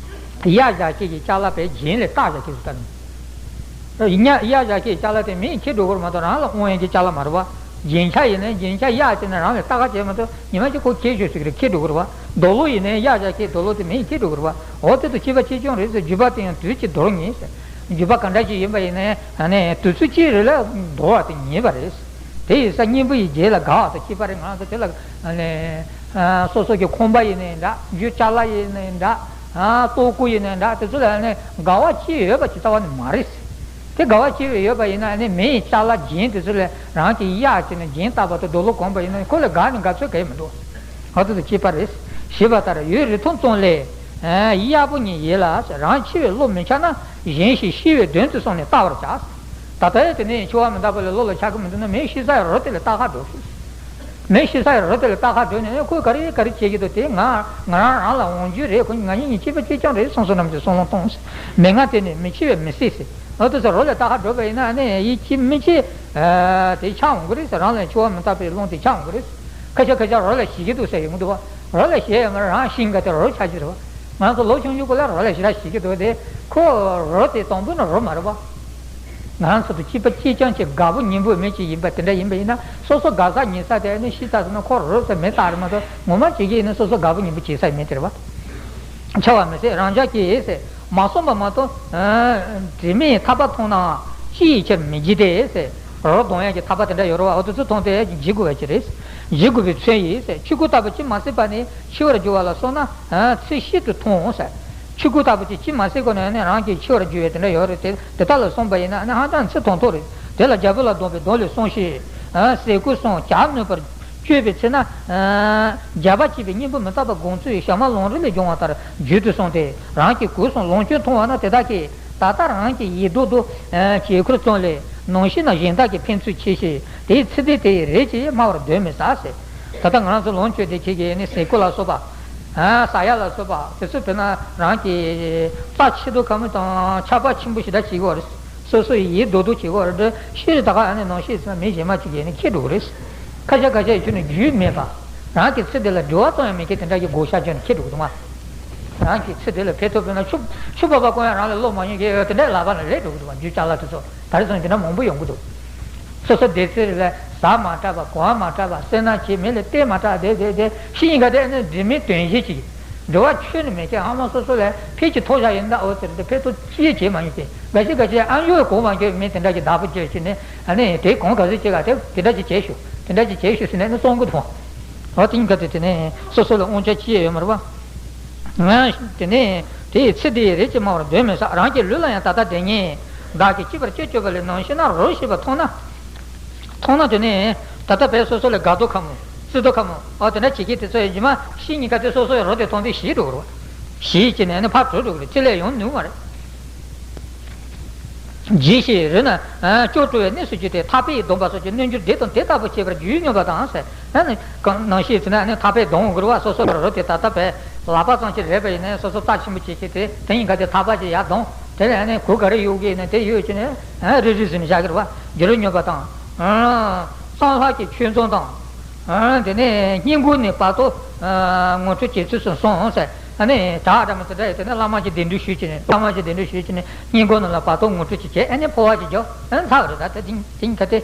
གཡག་བཞག་མཁན་གྱི་ཅ་ལག་པས་གྱེན་ལས་བཏགས་བཞག་མཁན་ཟེར་ད་ནི། གཡག་གཡག་བཞག་མཁན་ཅ་ལག་དེ་མིས་འཁྱེར་འགྲོ་གི་རེད་མ་གཏོགས་རང་ལ་དབང་ཡོད་མཁན་ཅ་ལག་མ་རེད་པ། རྒྱན་ཆ་ཡིན་ནའི་རྒྱན་ཆ་གཡག་བྱས་ནས་རང་ལ་བཏགས་ཀ་བྱས་མ་གཏོགས་ཉི་མ་གཅིག་ཁོ་འཁྱེར་ཤོག་ཟེར་གི་རེད། འཁྱེར་འགྲོ་གི་རེད་པ། རྡོ་ལོ་ཡིན་ནའི་གཡག་བཞག་མཁན་རྡོ་ལོ་དེ་མིས་འཁྱེར་འགྲོ་གི་རེད་པ། འོ་དེ་དང་ཁྱད་པར་ཆེ་ཆུང་རེད་ཟེར། བརྒྱུད་པ་དེ་ཡང་དུས་ཀྱི་བདག་ཉིད་ཟེར། བརྒྱུད་པ་ག་འདྲ་ཞིག་ཡིན་པ་ཡིན་ནའི་ཨ་ནི་དུས་ཚོད་གཅིག་རེ་ལ་བདག་པ་དེ་ཉིད་པ་རེད། དེ་ཡིན་ཙང་གཉེན་པོ་ཡི་རྗེས་ལ་དགའ་བ་དང་ཁྱད་པར་རེད། ང་ཚོ་དེ་ལ་ཨ་ནི་ཨ་སོ་སོ་གི་ཁང་པ་ཡིན་ནའི་འདྲ། རྒྱུ་ཅ་ལག་ཡིན་ནའི་འདྲ། ཨ་ལྟོ་གོས་ཡིན་ནའི་འདྲ། དེ་ཚོ་ལ་ཨ་ནི་དགའ་བ་ཅི་ཡོད་པ་ཅིག་རྩ་བ་ནས་མ་རེད། དེ་དགའ་བ་སྐྱེ་བའི་ཡོད་པ་ཡིན་ན་ནི་མི་ཡི་ཅ་ལག་རྒྱན་དེ་ཚོ་ལས་རང་གི་གཡག་བྱས་ནས་རྒྱན་བཏགས་པ་དང་རྡོ་ལོ་གོན་པ་ཡིན་ན་ཁོ་ལ་དགའ་ནི་དགའ་ཚོད་ག་ཡེ་མི་འདུག་ཨ་ཏོ་དང་བཅས་པ་རེད། ཞེས་པ་ལྟར་ཡུལ་རིགས་མཐོ་ཙམ་ལས། གཡག་པོ་ཉིད་ཡིད་ལ་རང་འཆི་བའི་བློ་མི་འཆར་ན་གཞན་ཞིག་ཤི་བའི་དོན་དུ་སོང་ནས་བལྟ་བར་བྱ། ད་ལྟའི་དེ་ནས་འཆི་བ་མི་རྟག་པ་ལ་བློ་ལ་འཆར་གི་མི་འདུག་ན་མི་ཤི་ས་ཡི་རི་དེ་ལ་བལྟ་ག་འགྲོ། མི་ཤི་ས་ཡི་རི་དེ་ལ་བལྟ་ག་འགྲོ་ནས་ཁོས་ག་རེ་ག་རེ་བྱེད་ཀྱི་འདུག་དེ་ང་ང་རང་རང་ལ་འོང་རྒྱུ་རེད། ཁོ་ང་གཉིས་གཉིས་སྐྱིད་པ་གཅིག་རྐྱང་རེད་བསམ་བསམ་རྣམས་ཀྱི་བསམ་བློ་གཏོང་། མི་ང་དེ་ནི་མི་འཆི་བས་མི་སྲིད་ཟེར། འོ་དེ་ཚོ་རི་ལ་བལྟ་ག་འགྲོ་བ་ཡིན་ན་ནི་ཡིད་ཀྱི་མི་འཆི། དེ་ཆགས་འོང་གི་རེད་ཟེར། རང་ལ་འཆི་བ་མི་རྟག་པའི་རླུང་དེ་ཆགས་འོང་གི་རེད། ཁ་ཤས་ཁ་ཤས་རི་ལ་ཞེད་ཀྱི་འདུག་ཟེར་ཡོང་གི་འདུག་བ། རི་ལ་ཞེད་ཡོད་མ་རེད། རང་ཤི་འགའ་དེ་རི་ཆགས་ཀྱི་རེད་བ། ང་ཚོ་ལོ་ཆུང་ཆུང་གོ་ལ་རི་ལ་ཞེད་ར་ཞེད་ཀྱི་འདུག་དེ་ཁོ་རི་དེ་དང་པོ་ནི་རི་མ་རེད་བ། ང་ཚོ་དང་སྐྱིད་པ་སྐྱིད་རྐྱང་གཅིག་དགའ་པོ་ཉེ་པོ་མི་གཅིག་ཡིན་པ་དེ་འདྲ་ཡིན་པ་ཡིན་ན་སོ་སོ་དགའ་ས་ཉེ་ས་དེ་ནི་ཤི་ཚར་སོང་ན་ཁོ་རི་ཟེར་མི་རྟག་རེད་མ་གཏོགས་ངོ་མ་བྱེད་ཀྱི་ཡིན་ན་སོ་སོ་དགའ་པོ་ཉེ་པོ་བྱེད་ས་ཡིན་མིན་དེ་རེད་བ། འཆི་བ་མི་སྲིད་རང་ཅག་གིས་ཟེར་མ་གསུངས་པ་མ་གཏོགས། དྲི་མེད་ཐར་པ་མཐོང་ནའང་ཅི་ཡི་ཕྱིར་མི་འཇིགས་ཏེ་ཟེར། རོ་གདོང་ཡག་གི་ཐར་པ་དེ་འདྲ་ཡོད་རེད་བ། འོ་དེ་ཚོ་མཐོང་སྟེ་འཇིགས་དགོས་པ་ཅི་རེད། འཇིགས་དགོས་པའི་མཚོན་ཡིན་ཟེར། ཆོས་སྐུ་ལྟ་བུ་ཅི་མ་སྲིད་པ་ནི་འཆི་བར་འགྱུར་བ་ལ་སོགས་ན་ཚེ་ཤིན་ཏུ་ཐུང་ཟེར། ཆོས་སྐུ་ལྟ་བུ་ཅི་ཅི་མ་སྲིད་ཀྱང་ནི་རང་གི་འཆི་བར་འགྱུར་བའི་དེ་འདྲ་ཡོད་རེད་དེ། དེ་དག་ལ་སོང་པ་ཡིན་ན་ནི་ཧ་ཅང་ཚེ་ཐུང་ཐུང་རེད། དེ་ལ་རྒྱལ་པོ་ལ་གདམས་པའི་གདོན་ལས་སྲུང་ཞིང་། ཟས་གོས་སོགས་བྱ་ནུས་པར། སྤྱོད་པའི་ཚེ་ན། རྒྱལ་བ་གཅེས་པའི་གཉེན་པོ་མི་རྟག་པ་དགོངས་ཚུལ་ཞྭ་དམར་ལུང་རིགས་ལས་འབྱུང་བ་ལྟར་རྒྱུད་དུ་སོང་སྟེ་རང་གི་གོས་སོགས་ལོངས་སྤྱོད་མཐོང་བ་ན་དེ་དག་གིས་ད་ལྟ་རང་གི་ཡིད་རྡོག་རྡོག་བྱེད་ཁུལ་ཙམ་ལས་ནམ་ཤི་ན་གཞན་དག་གིས་ཕན་ཚུན་འཆི་ཞིང་དེའི་ཚེ་འདི་དེ་ཡི་རེད་ཅེས་སྨྲ་བར་འདོད་མི་ཟ་ཟེར། ད་ལྟ་ང་རང་ཚོ་ལོངས་སྤྱོད་དེ་ཁྱེད་ཀྱིས་ནི་ཟས་གོས་ལ་སོགས་པ། ཟ་ཡ་ལ་སོགས་པ་དེ་ཚོ་དཔེར་ན་རང་གི་རྩ་ཆེ་དོ་ཁ་མོ་དང་ཆགས་པ་ཆེན་པོ་ཞེ་དྲག་བྱེད་ཀྱི་ཡོད་རེད། སོ་སོ་ཡི་ཡིད་རྡོག་རྡོག་བྱེད་ཀྱི་ཡོད་རེད། ཤི་རེ་ད་ག་ཨ་ནི་ནང་ཤི་ཟེར་ན་མི་གཞན་མ་གཅིག་གིས་ནི་ཁྱེར་འགྲོ་གི་རེད། ཁ་ཤས་ཁ་ཤས་ཁྱོད་ནི་རྒྱུས་མེད་པ། རང་གི་ཚེ་འདི་ལ་འབྲེལ་བ་ཙམ་ཡང་མེད་མཁན་དེ་འདྲ་གི་བགོ་བཤའ་བྱས་ནས་ཁྱེར་འགྲོ་གི་འདུག་མ། རང་གི་ཚེ་འདི་ལ་ཕན་ཐོགས་དཔེར་ན་ཆུ་ཆུ་འབབ་པ་ཀུན་ཡང་རང་ལ་བློ་མ་ཉོན་གི་དེ་འདྲའི་ལག་པ་ལ་ལས་འགྲོ་གི་འདུག་མ། རྒྱུ་ཅ་ལག་དེ་ཚོ་ད་རེས་སོང་དེ་འདྲ་མང་པོ་ཡོང་གི་འདུག་སོ་སོ་བདེ་ཚེ་རེ་ལ་ཟ་མ་དྲག་པ་གོན་མ་དྲག་པ་སེར་སྣ་བྱེད་མི་ལ་བལྟས་མ་དྲག་བསྡད་བསྡད་བསྡད་ཤི་ཡིན་ག་དེ་ནི་འབྲེལ་མེད་དོན་གཞི་གཅིག་འབྲེལ་བ་ཁྱོན་ནས་མེད་ཀྱི་ཧ་མ་སོ་སོ་ལ་ཕན་གྱི་ཐོགས་བཞག་ཡིན་ད་འོ་ཟེར་ཏེ་ཕན་ཐོགས་ཅི་ཡང་བྱེད་མ་ཡིན་ཏེ་འགའ་ཞིག་འགའ་ཞིག་ཨ་མཆོག་གོང་མ་འཁྱོལ་མི་དེ་འདྲ་གྱི་བདག་པོ་བྱས་ཕྱིན་ནས་ཨ་ནི་དེ་གོང་ག་ཚོད་བྱེད་ག་དེ་དེ་འདྲ་ཅིག་བྱས་ཤོག་དེ་འདྲ་ཅིག་བྱས་ཤོག་ཟེར་ནས་ནི་གསུང་གི་འདུག་འོ་དེ་ཡིན་ག་དེ་དེ་ནས་སོ་སོ་ལ་དབང་ཆ་ཅི་ཡང་ཡོད་མ་རེད་པ། ང་དེ་ནས་དེ་ཡི་ཚེ་འདི་ཡི་རེད་ཅེས་སྨྲ་བར་འདོད་མི་ཟ། རང་གི་ལུས་ལ་ཡང་ད་ལྟ་དེ་ཉིད་བདག་གིས་སྐྱིད་པར་ཅི་སྤྱོད་པ་ལས་ནམ་ཤི་ན་རོ་ཞེས་པ་མཐོང་ན། མཐོང་ན་དེ་ནས་ད་ལྟ་བས་སོ་སོ་ལ་དགའ་སྡུག་ཁ་མོ་བརྩེ་སྡུག་ཁ་མོ་ཨོ་དེ་འདྲ་བྱེད་ཀྱི་དེ་ཚོ་ཡི་རྗེས་མ་ཤི་ཉིན་ཀ་དེ་སོ་སོ་ཡི་རོ་དེ་མཐོང་དུས་ཞེད་འགྲོ་གི་རེད་བ། ཞེད་ཀྱི་ནས་ནི་ཕར་བྲོས་འགྲོ་གི་རེད། ཅི་ལས་ཡོང་ནུས་མ་རེད། ལྗིད་ཤེས་རེད་ན་སྐྱོ་བྲོ་བའི་གནས་སུ་གྱུར་ཏེ་ཐག་པས་བསྡམས་པ་སོགས་ཀྱི་རྣལ་འབྱོར་སྡེ་དང་དེ་ལྟ་བུ་བྱེད་པར་རྒྱུས་མངའ་བ་དང་ཟེར། ཨ་ནི་གང་ནང་བཞིན་ཟེར་ན་ཨ་ནི་ཐག་པས་བསྡམས་དགོས་རེད་བ། སོ་སོ་ལ་རོ་དེ་ད་ལྟ་བས་ལག་པ་ཙམ་ཅིག་རེད་པ་ཡིན་ན་སོ་སོ་རྩ་ཆེན་པོ་བྱེད་ཀྱི་དེ་དེ་ཡིན་ག་དེ་ཐག་པ་ཅིག་ཡར་བསྡམས་དེ་ལ་ཨ་ནི་གོས་ག་རེ་གཡུག་གི་ཡིན་ན་དེ་གཡུག་བྱས་ནས་ཨ་རི་རི་ཟིན་བཞག་གི་རེད་བ། རྒྱུ་རུ་སྨྱོན་པ་དང་། གཙང་ལྷག་གི་ཆོས་འཛོམས་དང་། དེ་ནས་སྙིང་ཁུང་ནས་བར་དོ་ངོ་སྤྲོད་བྱེད་ཚུལ་སོགས་གསུངས་ཟེར། ཨ་ནི་བྲག་འདྲ་མོ་དེ་འདྲ་ཡོད་དེ་ནས་བླ་མ་གྱིས་གདན་འདྲེན་ཞུས་བྱས་ནས་བླ་མ་གྱིས་གདན་འདྲེན་ཞུས་བྱས་ནས་སྙིང་ཁུང་ནང་ལ་བར་དོ་ངོ་སྤྲོད་ཅིག་བྱས་ཨ་ནི་འཕོ་བ་ཅིག་རྒྱོབ་ཨ་ནི་ཚར་བ་རེད། ད་དེ་དེ་དེ་ག་དེ།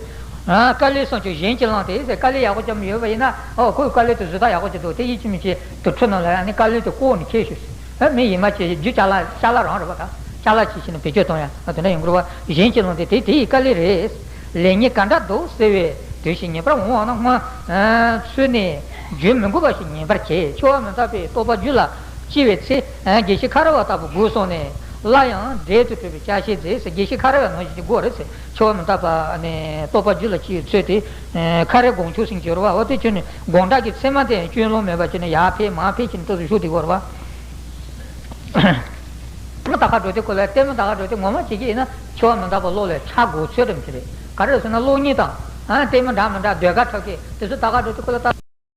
དཀའ་ལས་སོགས་ཀྱང་གཞན་གྱིས་བླངས་ཏེ་ཟེར། དཀའ་ལས་ཡག་པོ་བརྒྱབ་ཡོད་པ་ཡིན་ན་ཨོ་ཁོའི་དཀའ་ལས་དེ་བཟོ་ལྟ་ཡག་པོ་ཅིག་འདུག་དེ་ཡིད་ཆེས་མི་བྱེད་དུ་ཁྲོད་ནང་ལ་ཨ་ནི་དཀའ་ལས་དེ་བཀོག་ནས་ཁྱེར་ཤོག་ཟེར། ཨ་མི་ཡིན་མ་བྱེད་རྒྱུ་ཅ་ལག་ཅ་ལག་རང་རེད་པ། ད་ཅ་ལག་ཅིག་བྱས་ནས་བེད་སྤྱོད་གཏོང་ཡ་ཨ་དེ་འདྲ་ཡོང་གི་རེད་བ། གཞན་གྱིས་བླངས་ཏེ་དེ་དེ་ཡི་དཀའ་ལས་རེད། ལེགས་ཉེས་ག་འདྲ་འདུག་ཟེར་བའི་དུས་ཤིག་ངེས་པར་འོང་བ་ན་སྔོན་ཚུད་ནས་བརྗོད་མི་དགོས་པ་ཞིག་ངེས་པར་བྱེད། འཆི་བ་མི་རྟག་པའི་རྟོགས་པ་རྒྱུད་ལ་སྐྱེ་བའི་ཚེ། དགེ་བཤེས་ཁ་ར་བ་ལྟ་བུ་དགོས་སོང་ནས་སླར་ཡང་འབྲེལ་དུ་གྲོལ་བའི་ཅ་ཤེས་མཛད་ཟེར། དགེ་བཤེས་ཁ་ར་བ་ནང་བཞིན་གྱི་དགོས་རེད་ཟེར། འཆི་བ་མི་རྟག་པ་ནི་རྟོགས་པ་རྒྱུད་ལ་སྐྱེ་བའི་ཚུལ་དེ། ཁ་རས་དགོང་ཆུ་སྲིན་གྱི་རེད་བ། འོ་དེ་ཁྱོད་ནི་དགོང་དག་གི་མཚན་མ་དེ་ཡང་སྐྱོན་ལོང་མེད་པ་བྱས་ནས་ཡར་ཕེབས་མར་ཕེབས་བྱས་ནས་ཏོག་ཙམ་བཞུགས་བསྡད་དགོས་རེད་བ། ལྟད་མོ་ལྟ་ག་འགྲོ་དུས་ཁོ་ལ་ལྟད་མོ་ལྟ་ག་འགྲོ་དུས་ངོ་མ་བྱེད་ཀྱི་ཡིན་ན་འཆི་བ་མི་རྟག་པ་བློ་ལ་འཆར་དགོས་ཚོད་དམ་ཅི་རེད། ག་རེ་ཟེར་ན་གློག་བརྙན་དང་ཨ་ལྟད་མོ་འདྲ་མི་འདྲ་ཟློས་གར་འཁྲབ་མཁན་དེ་ཚོ་ལྟ་ག་འགྲོ་དུས་ཁོ་ལ་ལྟ།